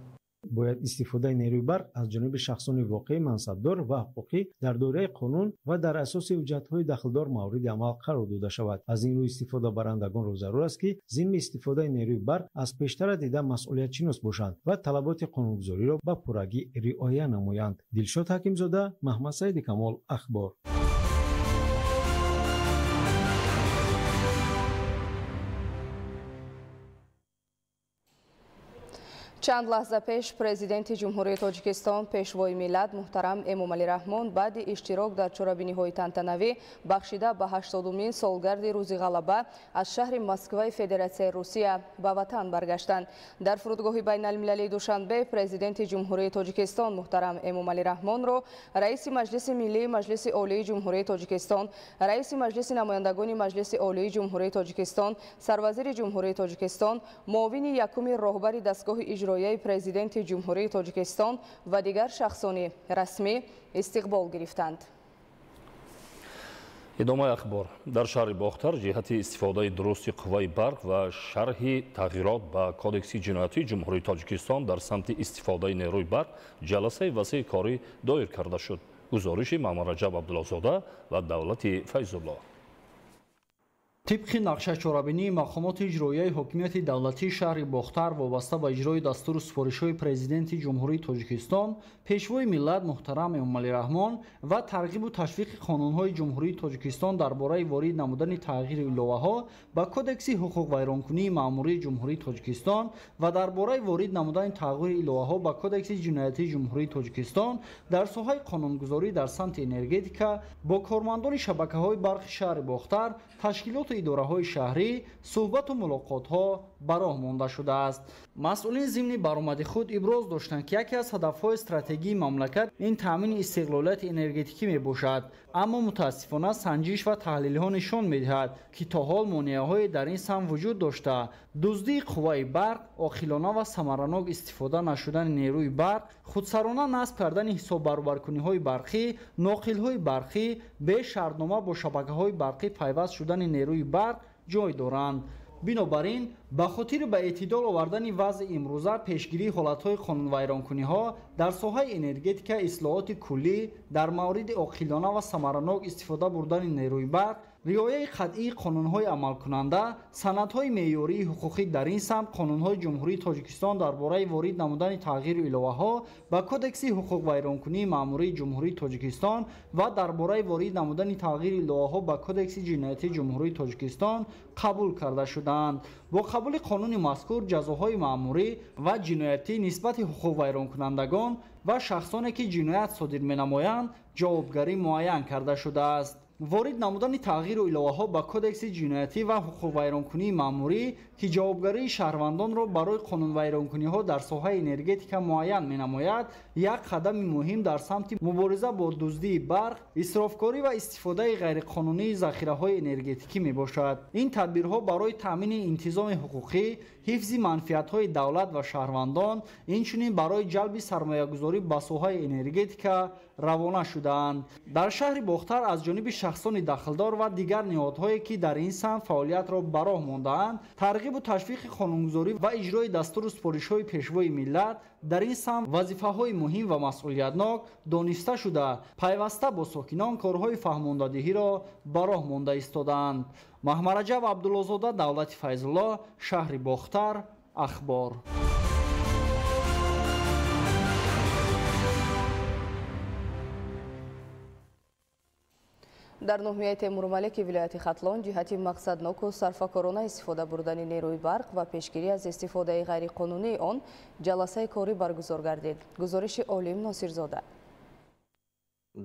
Бояд истифодаи нерӯи барқ аз ҷониби шахсони воқеӣ, мансабдор ва ҳуқуқӣ дар доираи қонун ва дар асоси ҳуҷҷатҳои дахлдор мавриди амал қарор дода шавад. Аз ин рӯ истифодабарандагонро зарур аст, ки зимни истифодаи нерӯи барқ аз пештара дида масъулиятшинос бошанд ва талаботи қонунгузориро ба пуррагӣ риоя намоянд. Дилшод Ҳакимзода, Маҳмадсаиди Камол, Ахбор. Чанд лаҳза пеш Президенти Ҷумҳурии Тоҷикистон, Пешвои миллат муҳтарам Эмомалӣ Раҳмон баъди иштирок дар чорабиниҳои тантанавӣ бахшида ба 80-умин солгарди Рӯзи ғалаба аз шаҳри Москваи Федератсияи Русия ба ватан баргаштанд. Дар фурудгоҳи байналмилалии Душанбе Президенти Ҷумҳурии Тоҷикистон муҳтарам Эмомалӣ Раҳмонро Раиси Маҷлиси Миллии Маҷлиси Олии Ҷумҳурии Тоҷикистон, Раиси Маҷлиси Намояндагони Маҷлиси Олии Ҷумҳурии Тоҷикистон, Сарвазири Ҷумҳурии Тоҷикистон, муовини якуми роҳбари дастгоҳи иҷроияи Президенти Ҷумҳурии Тоҷикистон ва дигар шахсони расмӣ истиқбол гирифтанд. Идомаи ахбор. Дар шаҳри Бохтар ҷиҳати истифодаи дурусти қувваи барқ ва шарҳи тағйирот ба Кодекси ҷиноятии Ҷумҳурии Тоҷикистон дар самти истифодаи нерӯи барқ ҷаласаи васеи корӣ доир карда шуд. Гузориши Маҳмадраҷаб Абдуллозода ва Давлати Файзулло. Тибқи нақша чорабинии мақомоти иҷроияи ҳокимияти давлатии шаҳри Бохтар вобаста ба иҷрои дастуру супоришҳои Президенти Ҷумҳурии Тоҷикистон, Пешвои миллат муҳтарам Эмомалӣ Раҳмон ва тарғибу ташвиқи қонунҳои Ҷумҳурии Тоҷикистон дар бораи ворид намудани тағйиру иловаҳо ба Кодекси ҳуқуқвайронкунии маъмурии Ҷумҳурии Тоҷикистон ва дар бораи ворид намудани тағйиру иловаҳо ба Кодекси ҷиноятии Ҷумҳурии Тоҷикистон дар соҳаи қонунгузорӣ дар самти энергетика бо кормандони шабакаҳои барқи шаҳри Бохтар, ташкилоту идораҳои шаҳрӣ суҳбату мулоқотҳо ба роҳ монда шудааст. Масъулин зимни баромади худ иброз доштанд, ки яке аз ҳадафҳои стратегии мамлакат ин таъмини истиқлолияти энергетикӣ мебошад. Аммо мутаассифона санҷиш ва таҳлилҳо нишон медиҳад, ки то ҳол монеаҳое дар ин самт вуҷуд дошта, дуздии қувваи барқ, оқилона ва самаранок истифода нашудани нерӯи барқ, худсарона насб кардани ҳисоббаробаркуниҳои барқӣ, ноқилҳои барқӣ, бе шартнома бо шабакаҳои барқӣ пайваст шудани нерӯи барқ ҷой доранд. Бинобар ин, ба хотири ба эътидол овардани вазъи имрӯза, пешгирии ҳолатҳои қонунвайронкуниҳо дар соҳаи энергетика, ислоҳоти куллӣ дар мавриди оқилона ва самаранок истифода бурдани нерӯи барқ, риояи қатъии қонунҳои амалкунанда, санадҳои меъёрии ҳуқуқӣ дар ин самт, қонунҳои Ҷумҳурии Тоҷикистон дар бораи ворид намудани тағйиру иловаҳо ба Кодекси ҳуқуқвайронкунии маъмурии Ҷумҳурии Тоҷикистон ва дар бораи ворид намудани тағйиру иловаҳо ба Кодекси ҷиноятии Ҷумҳурии Тоҷикистон қабул карда шудаанд. Бо қабули қонуни мазкур ҷазоҳои маъмурӣ ва ҷиноятӣ нисбати ҳуқуқвайронкунандагон ва шахсоне, ки ҷиноят содир менамоянд, ҷавобгарӣ муайян карда шудааст. Ворид намудани тағйиру иловаҳо ба Кодекси ҷиноятӣ ва ҳуқуқвайронкунии маъмурӣ, ки ҷавобгарии шаҳрвандонро барои қонунвайронкуниҳо дар соҳаи энергетика муайян менамояд, як қадами муҳим дар самти мубориза бо дуздии барқ, исрофкорӣ ва истифодаи ғайриқонунии захираҳои энергетикӣ мебошад. Ин тадбирҳо барои таъмини интизоми ҳуқуқӣ, ҳифзи манфиатҳои давлат ва шаҳрвандон, инчунин барои ҷалби сармоягузорӣ ба соҳаи энергетика равона шудаанд. Дар шаҳри Бохтар аз ҷониби шахсони дахлдор ва дигар ниҳодҳое, ки дар ин самт фаъолиятро ба роҳ мондаанд, тарғибу ташвиқи қонунгузорӣ ва иҷрои дастуру супоришҳои Пешвои миллат дар ин самт вазифаҳои муҳим ва масъулиятнок дониста шуда, пайваста бо сокинон корҳои фаҳмондадиҳиро ба роҳ монда истодаанд. Маҳмараҷаб Абдуллозода, Давлати Файзулло, шаҳри Бохтар, Ахбор. Дар ноҳияи Темурмалики вилояти Хатлон ҷиҳати мақсадноку сарфакорона истифода бурдани нерӯи барқ ва пешгирӣ аз истифодаи ғайриқонунии он ҷаласаи корӣ баргузор гардид. Гузориши Олим Носирзода.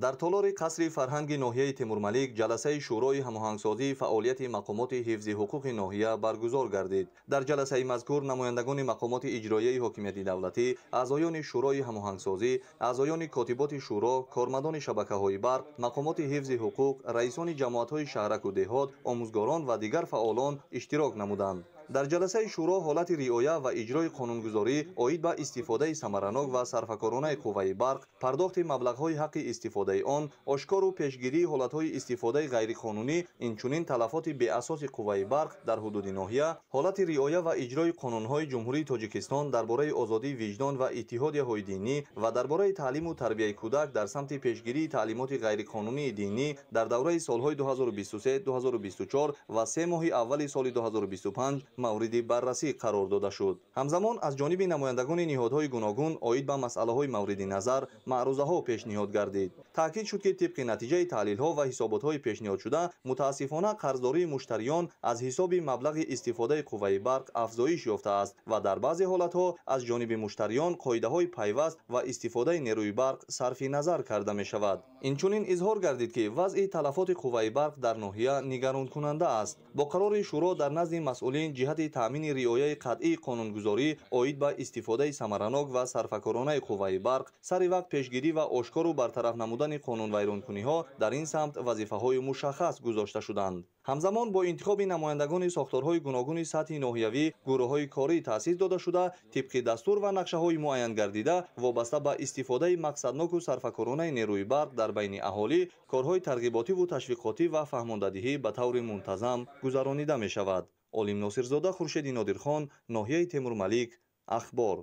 Дар толори қасри фарҳанги ноҳияи Темурмалик ҷаласаи шӯрои ҳамоҳангсозии фаъолияти мақомоти ҳифзи ҳуқуқи ноҳия баргузор гардид. Дар ҷаласаи мазкур намояндагони мақомоти иҷроияи ҳокимияти давлатӣ, аъзоёни шӯрои ҳамоҳангсозӣ, аъзоёни котиботи шӯро, кормандони шабакаҳои барқ, мақомоти ҳифзи ҳуқуқ, раисони ҷамоатҳои шаҳраку деҳот, омӯзгорон ва дигар фаъолон иштирок намуданд. Дар ҷаласаи шӯро ҳолати риоя ва иҷрои қонунгузорӣ оид ба истифодаи самаранок ва сарфакоронаи қувваи барқ, пардохти маблағҳои ҳаққи истифодаи он, ошкору пешгирии ҳолатҳои истифодаи ғайриқонунӣ, инчунин талафоти беасоси қувваи барқ дар ҳудуди ноҳия, ҳолати риоя ва иҷрои қонунҳои Ҷумҳурии Тоҷикистон дар бораи озодии виҷдон ва иттиҳодияҳои динӣ ва дар бораи таълиму тарбияи кӯдак дар самти пешгирии таълимоти ғайриқонунии динӣ дар давраи солҳои 2023-2024 ва се моҳи аввали соли 2025 мавриди баррасӣ қарор дода шуд. Ҳамзамон аз ҷониби намояндагони ниҳодҳои гуногун оид ба масъалаҳои мавриди назар маърузаҳо пешниҳод гардид. Таъкид шуд, ки тибқи натиҷаи таҳлилҳо ва ҳисоботҳои пешниҳодшуда, мутаассифона қарздории муштариён аз ҳисоби маблағи истифодаи қувваи барқ афзоиш ёфтааст ва дар баъзе ҳолатҳо аз ҷониби муштариён қоидаҳои пайваст ва истифодаи нерӯи барқ сарфи назар карда мешавад. Инчунин изҳор гардид, ки вазъи талафоти қувваи барқ дар ноҳия нигаронкунанда аст. Бо қарори шӯро дар назди масъулин ҷиҳати таъмини риояи қатъии қонунгузорӣ оид ба истифодаи самаранок ва сарфакоронаи қувваи барқ, сари вақт пешгирӣ ва ошкору бартараф намудани қонунвайронкуниҳо дар ин самт вазифаҳои мушаххас гузошта шуданд. Ҳамзамон бо интихоби намояндагони сохторҳои гуногуни сатҳи ноҳиявӣ гурӯҳҳои корӣ таъсис дода шуда, тибқи дастур ва нақшаҳои муайянгардида вобаста ба истифодаи мақсадноку сарфакоронаи нерӯи барқ дар байни аҳолӣ корҳои тарғиботиву ташвиқотӣ ва фаҳмондадиҳӣ ба таври мунтазам гузаронида мешавад. Олим Носирзода, Хуршеди Нодирхон, ноҳияи Темурмалик, Ахбор.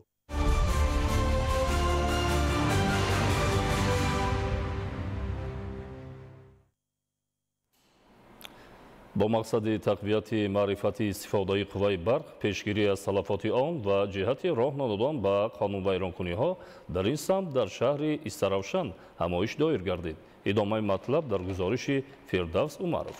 Бо мақсади тақвияти маърифати истифодаи қувваи барқ, пешгирӣ аз талафоти он ва ҷиҳати роҳ надодан ба қонунвайронкуниҳо дар ин самт дар шаҳри Истаравшан ҳамоиш доир гардид. Идомаи матлаб дар гузориши Фирдавс Умаров.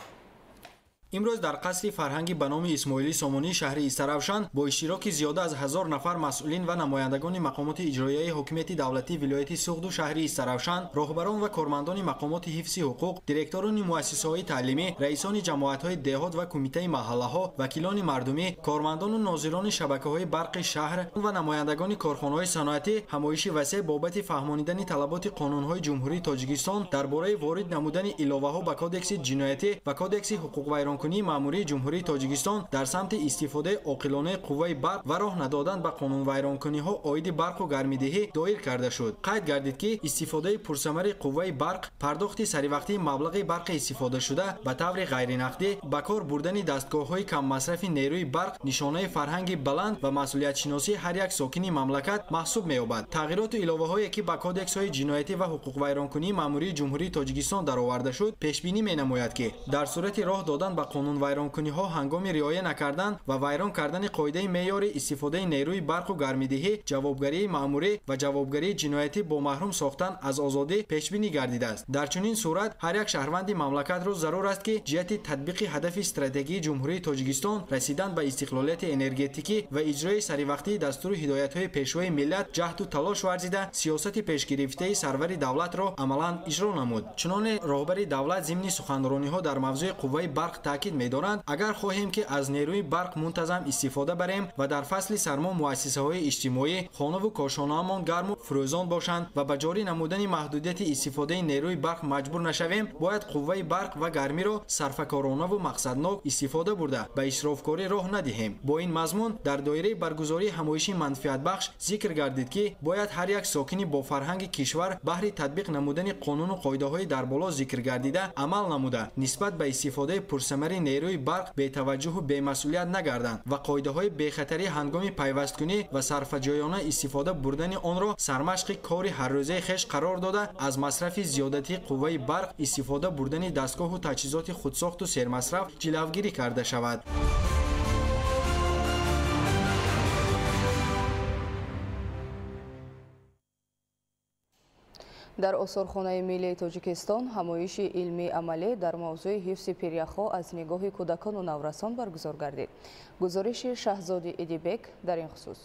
Имрӯз дар қасри фарҳанги ба номи Исмоили Сомонӣ шаҳри Истаравшан бо иштироки зиёда аз 1000 нафар масъулин ва намояндагони мақомоти иҷроияи ҳокимияти давлатии вилояти Суғду шаҳри Истаравшан, роҳбарон ва кормандони мақомоти ҳифзи ҳуқуқ, директорони муассисаҳои таълимӣ, раисони ҷамоатҳои деҳот ва кумитаи маҳаллаҳо, вакилони мардумӣ, кормандону нозирони шабакаҳои барқи шаҳр ва намояндагони корхонаҳои саноатӣ ҳамоиши васеъ бобати фаҳмонидани талаботи қонунҳои Ҷумҳурии Тоҷикистон дар бораи ворид намудани иловаҳо ба Кодекси ҷиноятӣ ва Кодекси ҳуқуқвайронкунии маъмурии Ҷумҳурии Тоҷикистон дар самти истифодаи оқилонаи қувваи барқ ва роҳ надодан ба қонунвайронкуниҳо оиди барқу гармидиҳӣ доир карда шуд. Қайд гардид, ки истифодаи пурсамари қувваи барқ, пардохти саривақтии маблағи барқи истифодашуда ба таври ғайринақдӣ, ба кор бурдани дастгоҳҳои каммасрафи нерӯи барқ нишонаи фарҳанги баланд ва масъулиятшиносии ҳар як сокини мамлакат маҳсуб меёбад. Тағйироту иловаҳое, ки ба кодексҳои ҷиноятӣ ва ҳуқуқвайронкунии маъмурии Ҷумҳурии Тоҷикистон дароварда шуд, пешбинӣ менамояд, ки дар сурати роҳ додан ба қонунвайронкуниҳо ҳангоми риоя накардан ва вайрон кардани қоидаи меъёри истифодаи нерӯи барқу гармидиҳӣ, ҷавобгарии маъмурӣ ва ҷавобгарии ҷиноятӣ бо маҳрум сохтан аз озодӣ пешбинӣ гардидааст. Дар чунин сурат ҳар як шаҳрванди мамлакатро зарур аст, ки ҷиҳати татбиқи ҳадафи стратегии Ҷумҳурии Тоҷикистон расидан ба истиқлолияти энергетикӣ ва иҷрои саривақтии дастуру ҳидоятҳои Пешвои миллат ҷаҳду талош варзида, сиёсати пешгирифтаи сарвари давлатро амалан иҷро намуд. Чуноне роҳбари давлат зимни суханрониҳо дар мавзӯи қувваи барқ таъкид медоранд, агар хоҳем, ки аз нерӯи барқ мунтазам истифода барем ва дар фасли сармо муассисаҳои иҷтимоӣ, хонаву кошонаамон гарму фурӯзон бошанд ва ба ҷорӣ намудани маҳдудияти истифодаи нерӯи барқ маҷбур нашавем, бояд қувваи барқ ва гармиро сарфакоронаву мақсаднок истифода бурда, ба исрофкорӣ роҳ надиҳем. Бо ин мазмун дар доираи баргузории ҳамоиши манфиатбахш зикр гардид, ки бояд ҳар як сокини бо фарҳанги кишвар баҳри татбиқ намудани қонуну қоидаҳои дар боло зикр гардида амал намуда, нисбат ба истифодаи пурсамари нерӯи барқ бетаваҷҷӯҳу бемасъулият нагарданд ва қоидаҳои бехатарӣ ҳангоми пайвасткунӣ ва сарфаҷоёна истифода бурдани онро сармашқи кори ҳаррӯзаи хеш қарор дода, аз масрафи зиёдатии қувваи барқ истифода бурдани дастгоҳу таҷҳизоти худсохту сермасраф ҷилавгирӣ карда шавад. Дар осорхонаи миллии Тоҷикистон ҳамоиши илмии амалӣ дар мавзӯи ҳифзи пиряхҳо аз нигоҳи кӯдакону наврасон баргузор гардид. Гузориши Шаҳзоди Идибек дар ин хусус.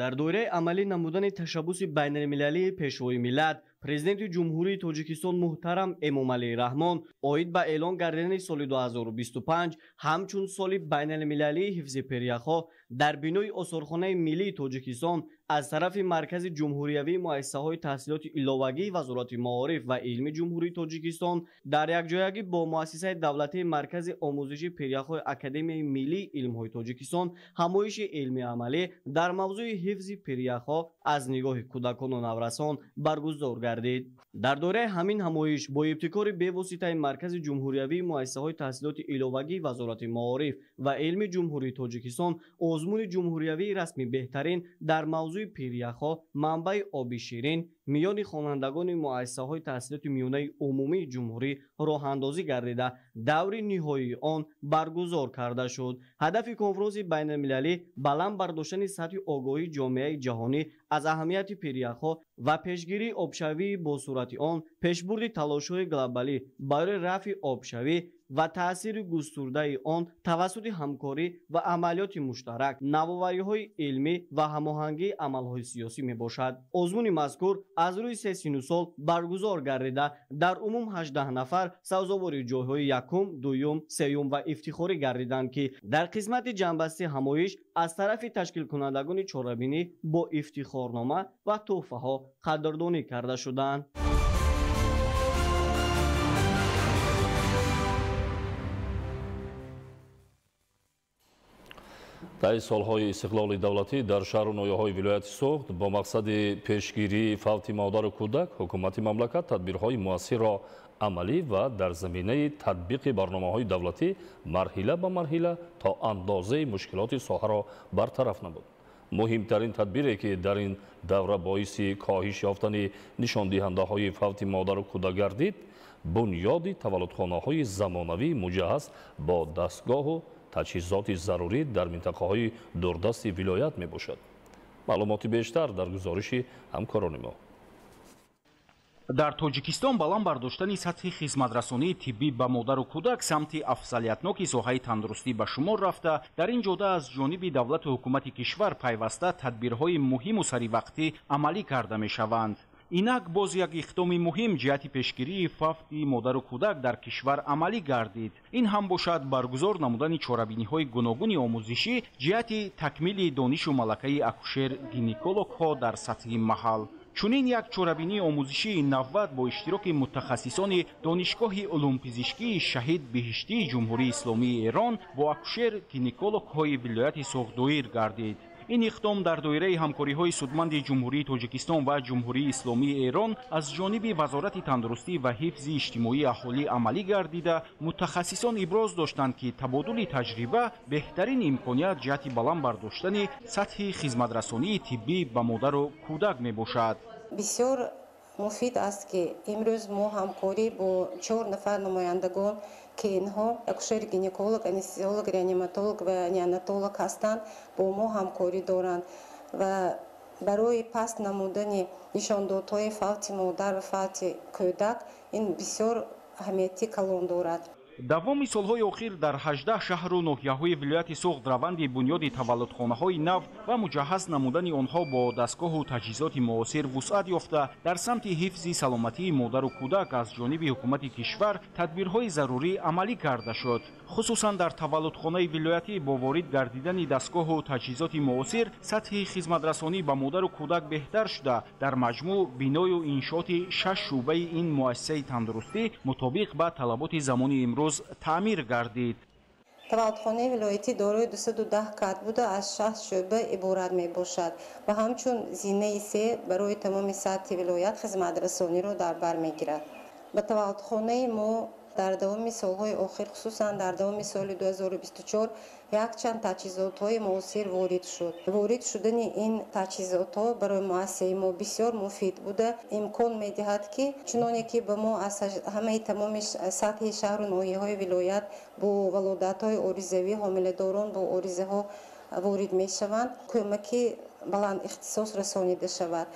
Дар доираи амалӣ намудани ташаббуси байналмилалии Пешвои миллат, Президенти Ҷумҳурии Тоҷикистон муҳтарам Эмомалӣ Раҳмон оид ба эълон гардидани соли 2025 ҳамчун соли байналмилалии ҳифзи пиряхҳо дар бинои осорхонаи миллии Тоҷикистон аз тарафи Маркази ҷумҳуриявии муассисаҳои таҳсилоти иловагии Вазорати маориф ва илми Ҷумҳурии Тоҷикистон дар якҷоягӣ бо муассисаи давлатии Маркази омӯзиши пиряхҳои Академияи миллии илмҳои Тоҷикистон ҳамоиши илмии амалӣ дар мавзӯи ҳифзи пиряхҳо аз нигоҳи кӯдакону наврасон баргузор гардид. Дар доираи ҳамин ҳамоиш бо ибтикори бевоситаи Маркази ҷумҳуриявии муассисаҳои таҳсилоти иловагии Вазорати маориф ва илми Ҷумҳурии Тоҷикистон озмуни ҷумҳуриявии расми беҳтарин дар мавзӯи пиряхҳо, манбаи оби ширин миёни хонандагони муассисаҳои таҳсилоти миёнаи умумии ҷумҳурӣ роҳандозӣ гардида, даври ниҳоии он баргузор карда шуд. Ҳадафи конфронси байналмилалӣ баланд бардоштани сатҳи огоҳии ҷомеаи ҷаҳонӣ аз аҳамияти пиряхҳо ва пешгирии обшавии бо суръати он, пешбурди талошҳои глобалӣ барои рафъи обшавӣ ва таъсири густурдаи он тавассути ҳамкорӣ ва амалиёти муштарак, навовариҳои илмӣ ва ҳамоҳангии амалҳои сиёсӣ мебошад. Озмуни мазкур аз рӯи се сину сол баргузор гардида, дар умум 18 нафар сазовори ҷойҳои якум, дуюм, сеюм ва ифтихорӣ гардиданд, ки дар қисмати ҷамъбасти ҳамоиш аз тарафи ташкилкунандагони чорабинӣ бо ифтихорнома ва тӯҳфаҳо қадрдонӣ карда шуданд. Дар солҳои истиқлоли давлатӣ дар шаҳру ноҳияҳои вилояти Суғд бо мақсади пешгирии фавти модару кӯдак ҳукумати мамлакат тадбирҳои муассирро амалӣ ва дар заминаи татбиқи барномаҳои давлатӣ марҳила ба марҳила то андозаи мушкилоти соҳаро бартараф намуд. Муҳимтарин тадбире, ки дар ин давра боиси коҳиш ёфтани нишондиҳандаҳои фавти модару кӯдак гардид, бунёди таваллудхонаҳои замонавӣ муҷаҳҳаз бо дастгоҳу таҷҳизоти зарурӣ дар минтақаҳои дурдасти вилоят мебошад. Маълумоти бештар дар гузориши ҳамкорони мо. Дар Тоҷикистон баланд бардоштани сатҳи хизматрасонии тиббӣ ба модару кӯдак самти афзалиятноки соҳаи тандурустӣ ба шумор рафта, дар ин ҷода аз ҷониби давлату ҳукумати кишвар пайваста тадбирҳои муҳиму саривақтӣ амалӣ карда мешаванд. Инак боз як иқдоми муҳим ҷиҳати пешгирии фавти модару кӯдак дар кишвар амалӣ гардид. Ин ҳам бошад баргузор намудани чорабиниҳои гуногуни омӯзишӣ ҷиҳати такмили донишу малакаи акушер-гинекологҳо дар сатҳи маҳал. Чунин як чорабинии омӯзишии навбат бо иштироки мутахассисони Донишгоҳи улумпизишкии Шаҳид Биҳиштии Ҷумҳурии Исломии Эрон бо акушер-гинекологҳои вилояти Суғд доир гардид. Ин иқдом дар доираи ҳамкориҳои судманди Ҷумҳурии Тоҷикистон ва Ҷумҳурии Исломии Эрон аз ҷониби Вазорати тандурустӣ ва ҳифзи иҷтимоии аҳолӣ амалӣ гардида, мутахассисон иброз доштанд, ки табодули таҷриба беҳтарин имконият ҷиҳати баланд бардоштани сатҳи хизматрасонии тиббӣ ба модару кӯдак мебошад. Бисёр муфид аст, ки имрӯз мо ҳамкорӣ бо 4 нафар намояндагон, ки инҳо акушер-гинеколог, анестезиолог, реаниматолог ва неонатолог ҳастанд, бо мо ҳамкорӣ доранд ва барои паст намудани нишондодҳои фавти модар ва фавти кӯдак ин бисёр аҳамияти калон дорад. Давоми солҳои охир дар 18 шаҳру ноҳияҳои вилояти Суғд раванди бунёди таваллудхонаҳои нав ва муҷаҳҳаз намудани онҳо бо дастгоҳу таҷҳизоти муосир вусъат ёфта, дар самти ҳифзи саломатии модару кӯдак аз ҷониби ҳукумати кишвар тадбирҳои зарурӣ амалӣ карда шуд. Хусусан дар таваллудхонаи вилоятӣ бо ворид гардидани дастгоҳу таҷҳизоти муосир сатҳи хизматрасонӣ ба модару кӯдак беҳтар шуда, дар маҷмӯъ биною иншооти 6 шӯъбаи ин муассисаи тандурустӣ мутобиқ ба талаботи замони имрӯз таъмир гардид. Таваллудхонаи вилоятӣ дорои 210 кат буда, аз 6 шӯъба иборат мебошад ва ҳамчун зинаи се барои тамоми сатҳи вилоят хизматрасониро дар бар мегирад. Ба таваллудхонаи мо дар давоми солҳои охир, хусусан дар давоми соли 2024, якчанд таҷҳизотҳои муосир ворид шуд. Ворид шудани ин таҷҳизотҳо барои муассисаи мо бисёр муфид буда, имкон медиҳад, ки чуноне ки ба мо аз ҳамаи тамоми сатҳи шаҳру ноҳияҳои вилоят бо валодатҳои оризавӣ ҳомиладорон бо оризаҳо ворид мешаванд, кӯмаки баланд ихтисос расонида шавад.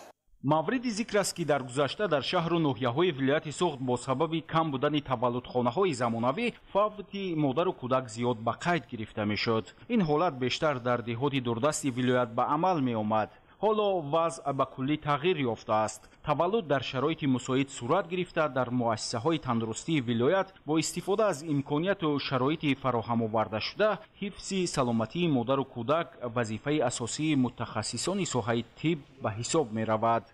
Мавриди зикр аст, ки дар гузашта дар шаҳру ноҳияҳои вилояти Суғд бо сабаби кам будани таваллудхонаҳои замонавӣ фавти модару кӯдак зиёд ба қайд гирифта мешуд. Ин ҳолат бештар дар деҳоти дурдасти вилоят ба амал меомад. Ҳоло вазъ ба куллӣ тағйир ёфтааст. Таваллуд дар шароити мусоид сурат гирифта, дар муассисаҳои тандурустии вилоят бо истифода аз имконияту шароити фароҳамовардашуда ҳифзи саломатии модару кӯдак вазифаи асосии мутахассисони соҳаи тиб ба ҳисоб меравад.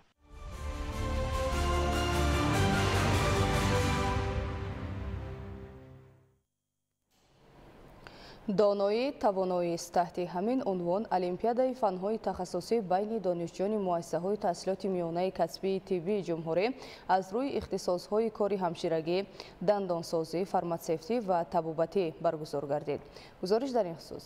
Доноӣ тавоноист. Таҳти ҳамин унвон Олимпиадаи фанҳои тахассусӣ байни донишҷӯёни муассисаҳои таҳсилоти миёнаи касбии тиббии ҷумҳурӣ аз рӯи ихтисосҳои кори ҳамширагӣ, дандонсозӣ, фарматсевтӣ ва табобатӣ баргузор гардид. Гузориш дар ин хусус.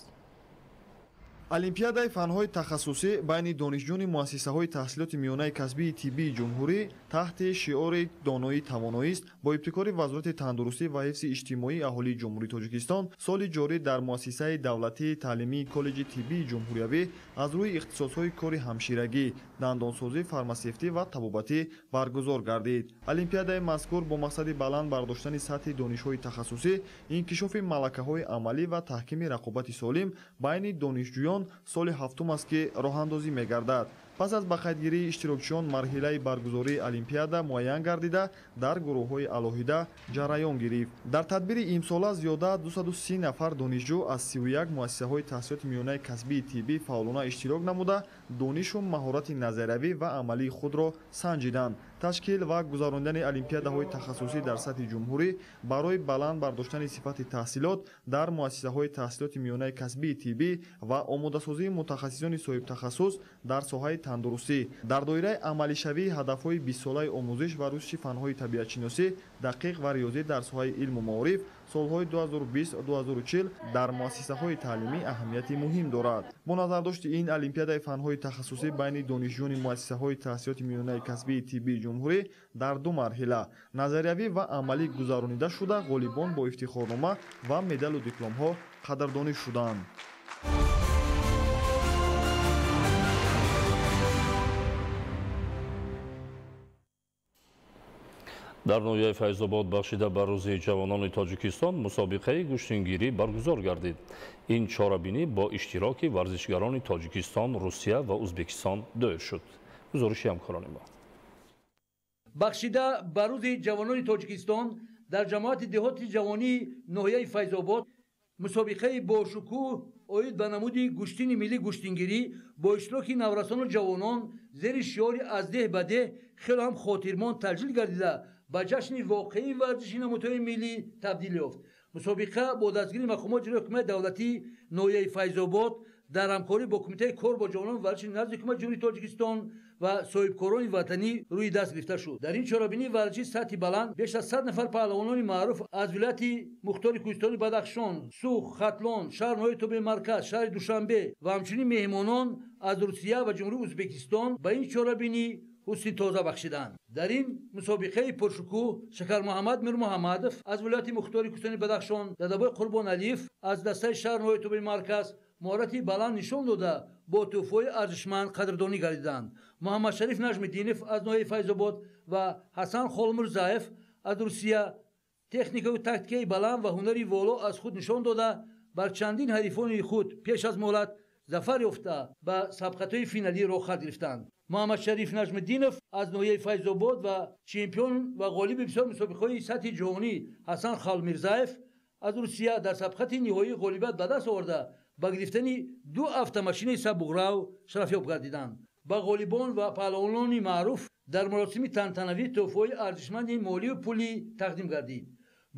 Олимпиадаи фанҳои тахассусӣ байни донишҷӯёни муассисаҳои таҳсилоти миёнаи касбии тиббии ҷумҳурӣ таҳти шиори доноӣ тавоноист бо ибтикори Вазорати тандурустӣ ва ҳифзи иҷтимоии аҳолии Ҷумҳурии Тоҷикистон соли ҷорӣ дар муассисаи давлатии таълимии коллеҷи тиббии ҷумҳуриявӣ аз рӯи ихтисосҳои кори ҳамширагӣ, дандонсозӣ, фармасевтӣ ва табобатӣ баргузор гардид. Олимпиадаи мазкур бо мақсади баланд бардоштани сатҳи донишҳои тахассусӣ, инкишофи малакаҳои амалӣ ва таҳкими рақобати солим байни донишҷӯён соли ҳафтум аст, ки роҳандозӣ мегардад. Пас аз ба қайдгирии иштирокчиён марҳилаи баргузории олимпиада муайян гардида, дар гурӯҳҳои алоҳида ҷараён гирифт. Дар тадбири имсола зиёда 230 нафар донишҷӯ аз 31 муассисаҳои таҳсилоти миёнаи касбии тиббӣ фаъолона иштирок намуда, донишу маҳорати назариявӣ ва амалии худро санҷиданд. Ташкил ва гузарондани олимпиадаҳои тахассусӣ дар сатҳи ҷумҳурӣ барои баланд бардоштани сифати таҳсилот дар муассисаҳои таҳсилоти миёнаи касбии тиббӣ ва омодасозии мутахассисони соҳибтахассус дар соҳаи тандурустӣ дар доираи амалишавии ҳадафҳои 20-солаи омӯзиш ва рушди фанҳои табиатшиносӣ, дақиқ ва риёзӣ дар соҳаи илму маориф солҳои 2020-2040 дар муассисаҳои таълимӣ аҳамияти муҳим дорад. Бо назардошти ин олимпиадаи фанҳои тахассусӣ байни донишҷӯёни муассисаҳои таҳсилоти миёнаи касбии тиббии ҷумҳурӣ дар ду марҳила назариявӣ ва амалӣ гузаронида шуда, ғолибон бо ифтихорнома ва медалу дипломҳо қадрдонӣ шуданд. Дар ноҳияи Файзобод бахшида ба рӯзи ҷавонони Тоҷикистон мусобиқаи гӯштингирӣ баргузор гардид. Ин чорабинӣ бо иштироки варзишгарони Тоҷикистон, Русия ва Ӯзбекистон доир шуд. Гузориши ҳамкорони мо. Бахшида ба рӯзи ҷавонони Тоҷикистон дар ҷамоати деҳоти ҷавонии ноҳияи Файзобод мусобиқаи бошукӯҳ оид ба намуди гӯштини миллӣ гӯштингирӣ бо иштироки наврасону ҷавонон зери шиори аз деҳ ба деҳ хеле ҳам хотирмон таҷлил гардида ба ҷашни воқеии варзиши намудҳои миллӣ табдил ёфт. Мусобиқа бо дастгирии мақомоти иҷроияи ҳукумати давлатии ноҳияи Файзобод дар ҳамкорӣ бо Кумитаи кор бо ҷавонон варзиши назди ҳукумати Ҷумҳурии Тоҷикистон ва соҳибкорони ватанӣ рӯи даст гирифта шуд. Дар ин чорабинии варзишӣ сатҳи баланд беш аз 100 нафар паҳлавонони маъруф аз вилояти мухтори кӯҳистони Бадахшон, Суғд, Хатлон, шаҳр ноҳияи тобеи марказ, шаҳри Душанбе ва ҳамчунин меҳмонон аз Русия ва Ҷумҳурии Ӯзбекистон ба ин чорабинӣ ҳусни тоза бахшиданд. Дар ин мусобиқаи пуршукӯҳ Шакармуҳаммад Мирмуҳаммадов аз вилояти мухтори кӯҳистони Бадахшон, Дадабой Қурбоналиев аз дастаи шаҳр ноҳияи тобеи марказ маҳорати баланд нишон дода бо тӯҳфаҳои арзишманд қадрдонӣ гардиданд. Муҳаммадшариф Наҷмиддинов аз ноҳияи Файзобод ва Ҳасан Холмурзаев аз Русия техникаю тактикаи баланд ва ҳунари воло аз худ нишон дода бар чандин ҳарифони худ пеш аз муҳлат зафар ёфта ба сабқатҳои финалӣ роҳхат гирифтанд. Муҳаммадшариф Наҷмиддинов аз ноҳияи Файзобод ва чемпион ва ғолиби бисёр мусобиқаҳои сатҳи ҷаҳонӣ Ҳасан Холмирзаев аз Русия дар сабқати ниҳоӣ ғолибият ба даст оварда ба гирифтани 2 автомашинаи сабуқрав шарафёб гардиданд. Ба ғолибон ва паҳлавонони маъруф дар маросими тантанавӣ тӯҳфаҳои арзишманди молию пулӣ тақдим гардид.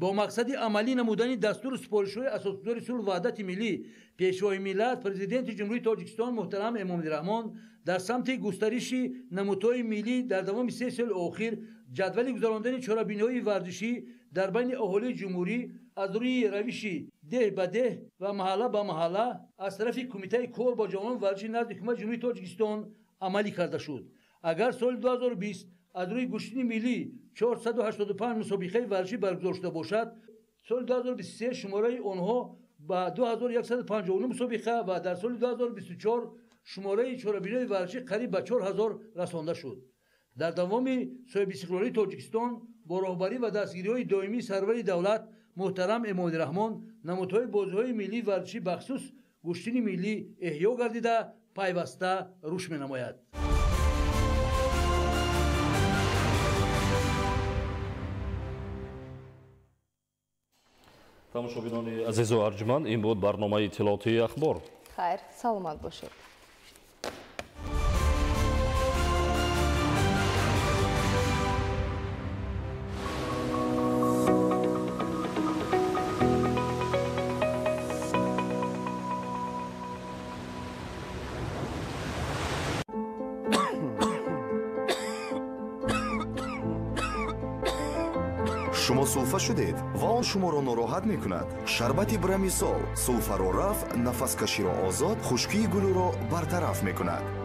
Бо мақсади амалӣ намудани дастуру супоришҳои асосгузори сулҳу ваҳдати миллӣ, Пешвои миллат, Президенти Ҷумҳурии Тоҷикистон муҳтарам Эмомалӣ Раҳмон дар самти густариши намудҳои миллӣ дар давоми 3 соли охир ҷадвали гузарондани чорабиниҳои варзишӣ дар байни аҳолии ҷумҳурӣ аз рӯи равиши деҳ ба деҳ ва маҳалла ба маҳалла аз тарафи Кумитаи кор бо ҷавонон варзиши назди ҳукумати Ҷумҳурии Тоҷикистон амалӣ карда шуд. Агар соли 2020 аз рӯи гӯштини миллӣ 485 мусобиқаи варзишӣ баргузор шуда бошад, соли 2023 шумораи онҳо ба 2159 мусобиқа ва дар соли 2024 шумораи чорабиниҳои варзишӣ қариб ба 4000 расонда шуд. Дар давоми соҳибистиқлолии Тоҷикистон бо роҳбарӣ ва дастгириҳои доимии сарвари давлат муҳтарам Эмомалӣ Раҳмон намудҳои бозиҳои миллии варзишӣ бахсус гӯштини миллӣ эҳё гардида пайваста рушд менамояд. Тамошобинони азизу арҷманд, ин буд барномаи иттилоотии Ахбор. Хайр, саломат бошед. Шумо сулфа шудед ва он шуморо нороҳат мекунад. Шарбати Брамисол сулфаро рафъ, нафаскаширо озод, хушкии гулӯро бартараф мекунад.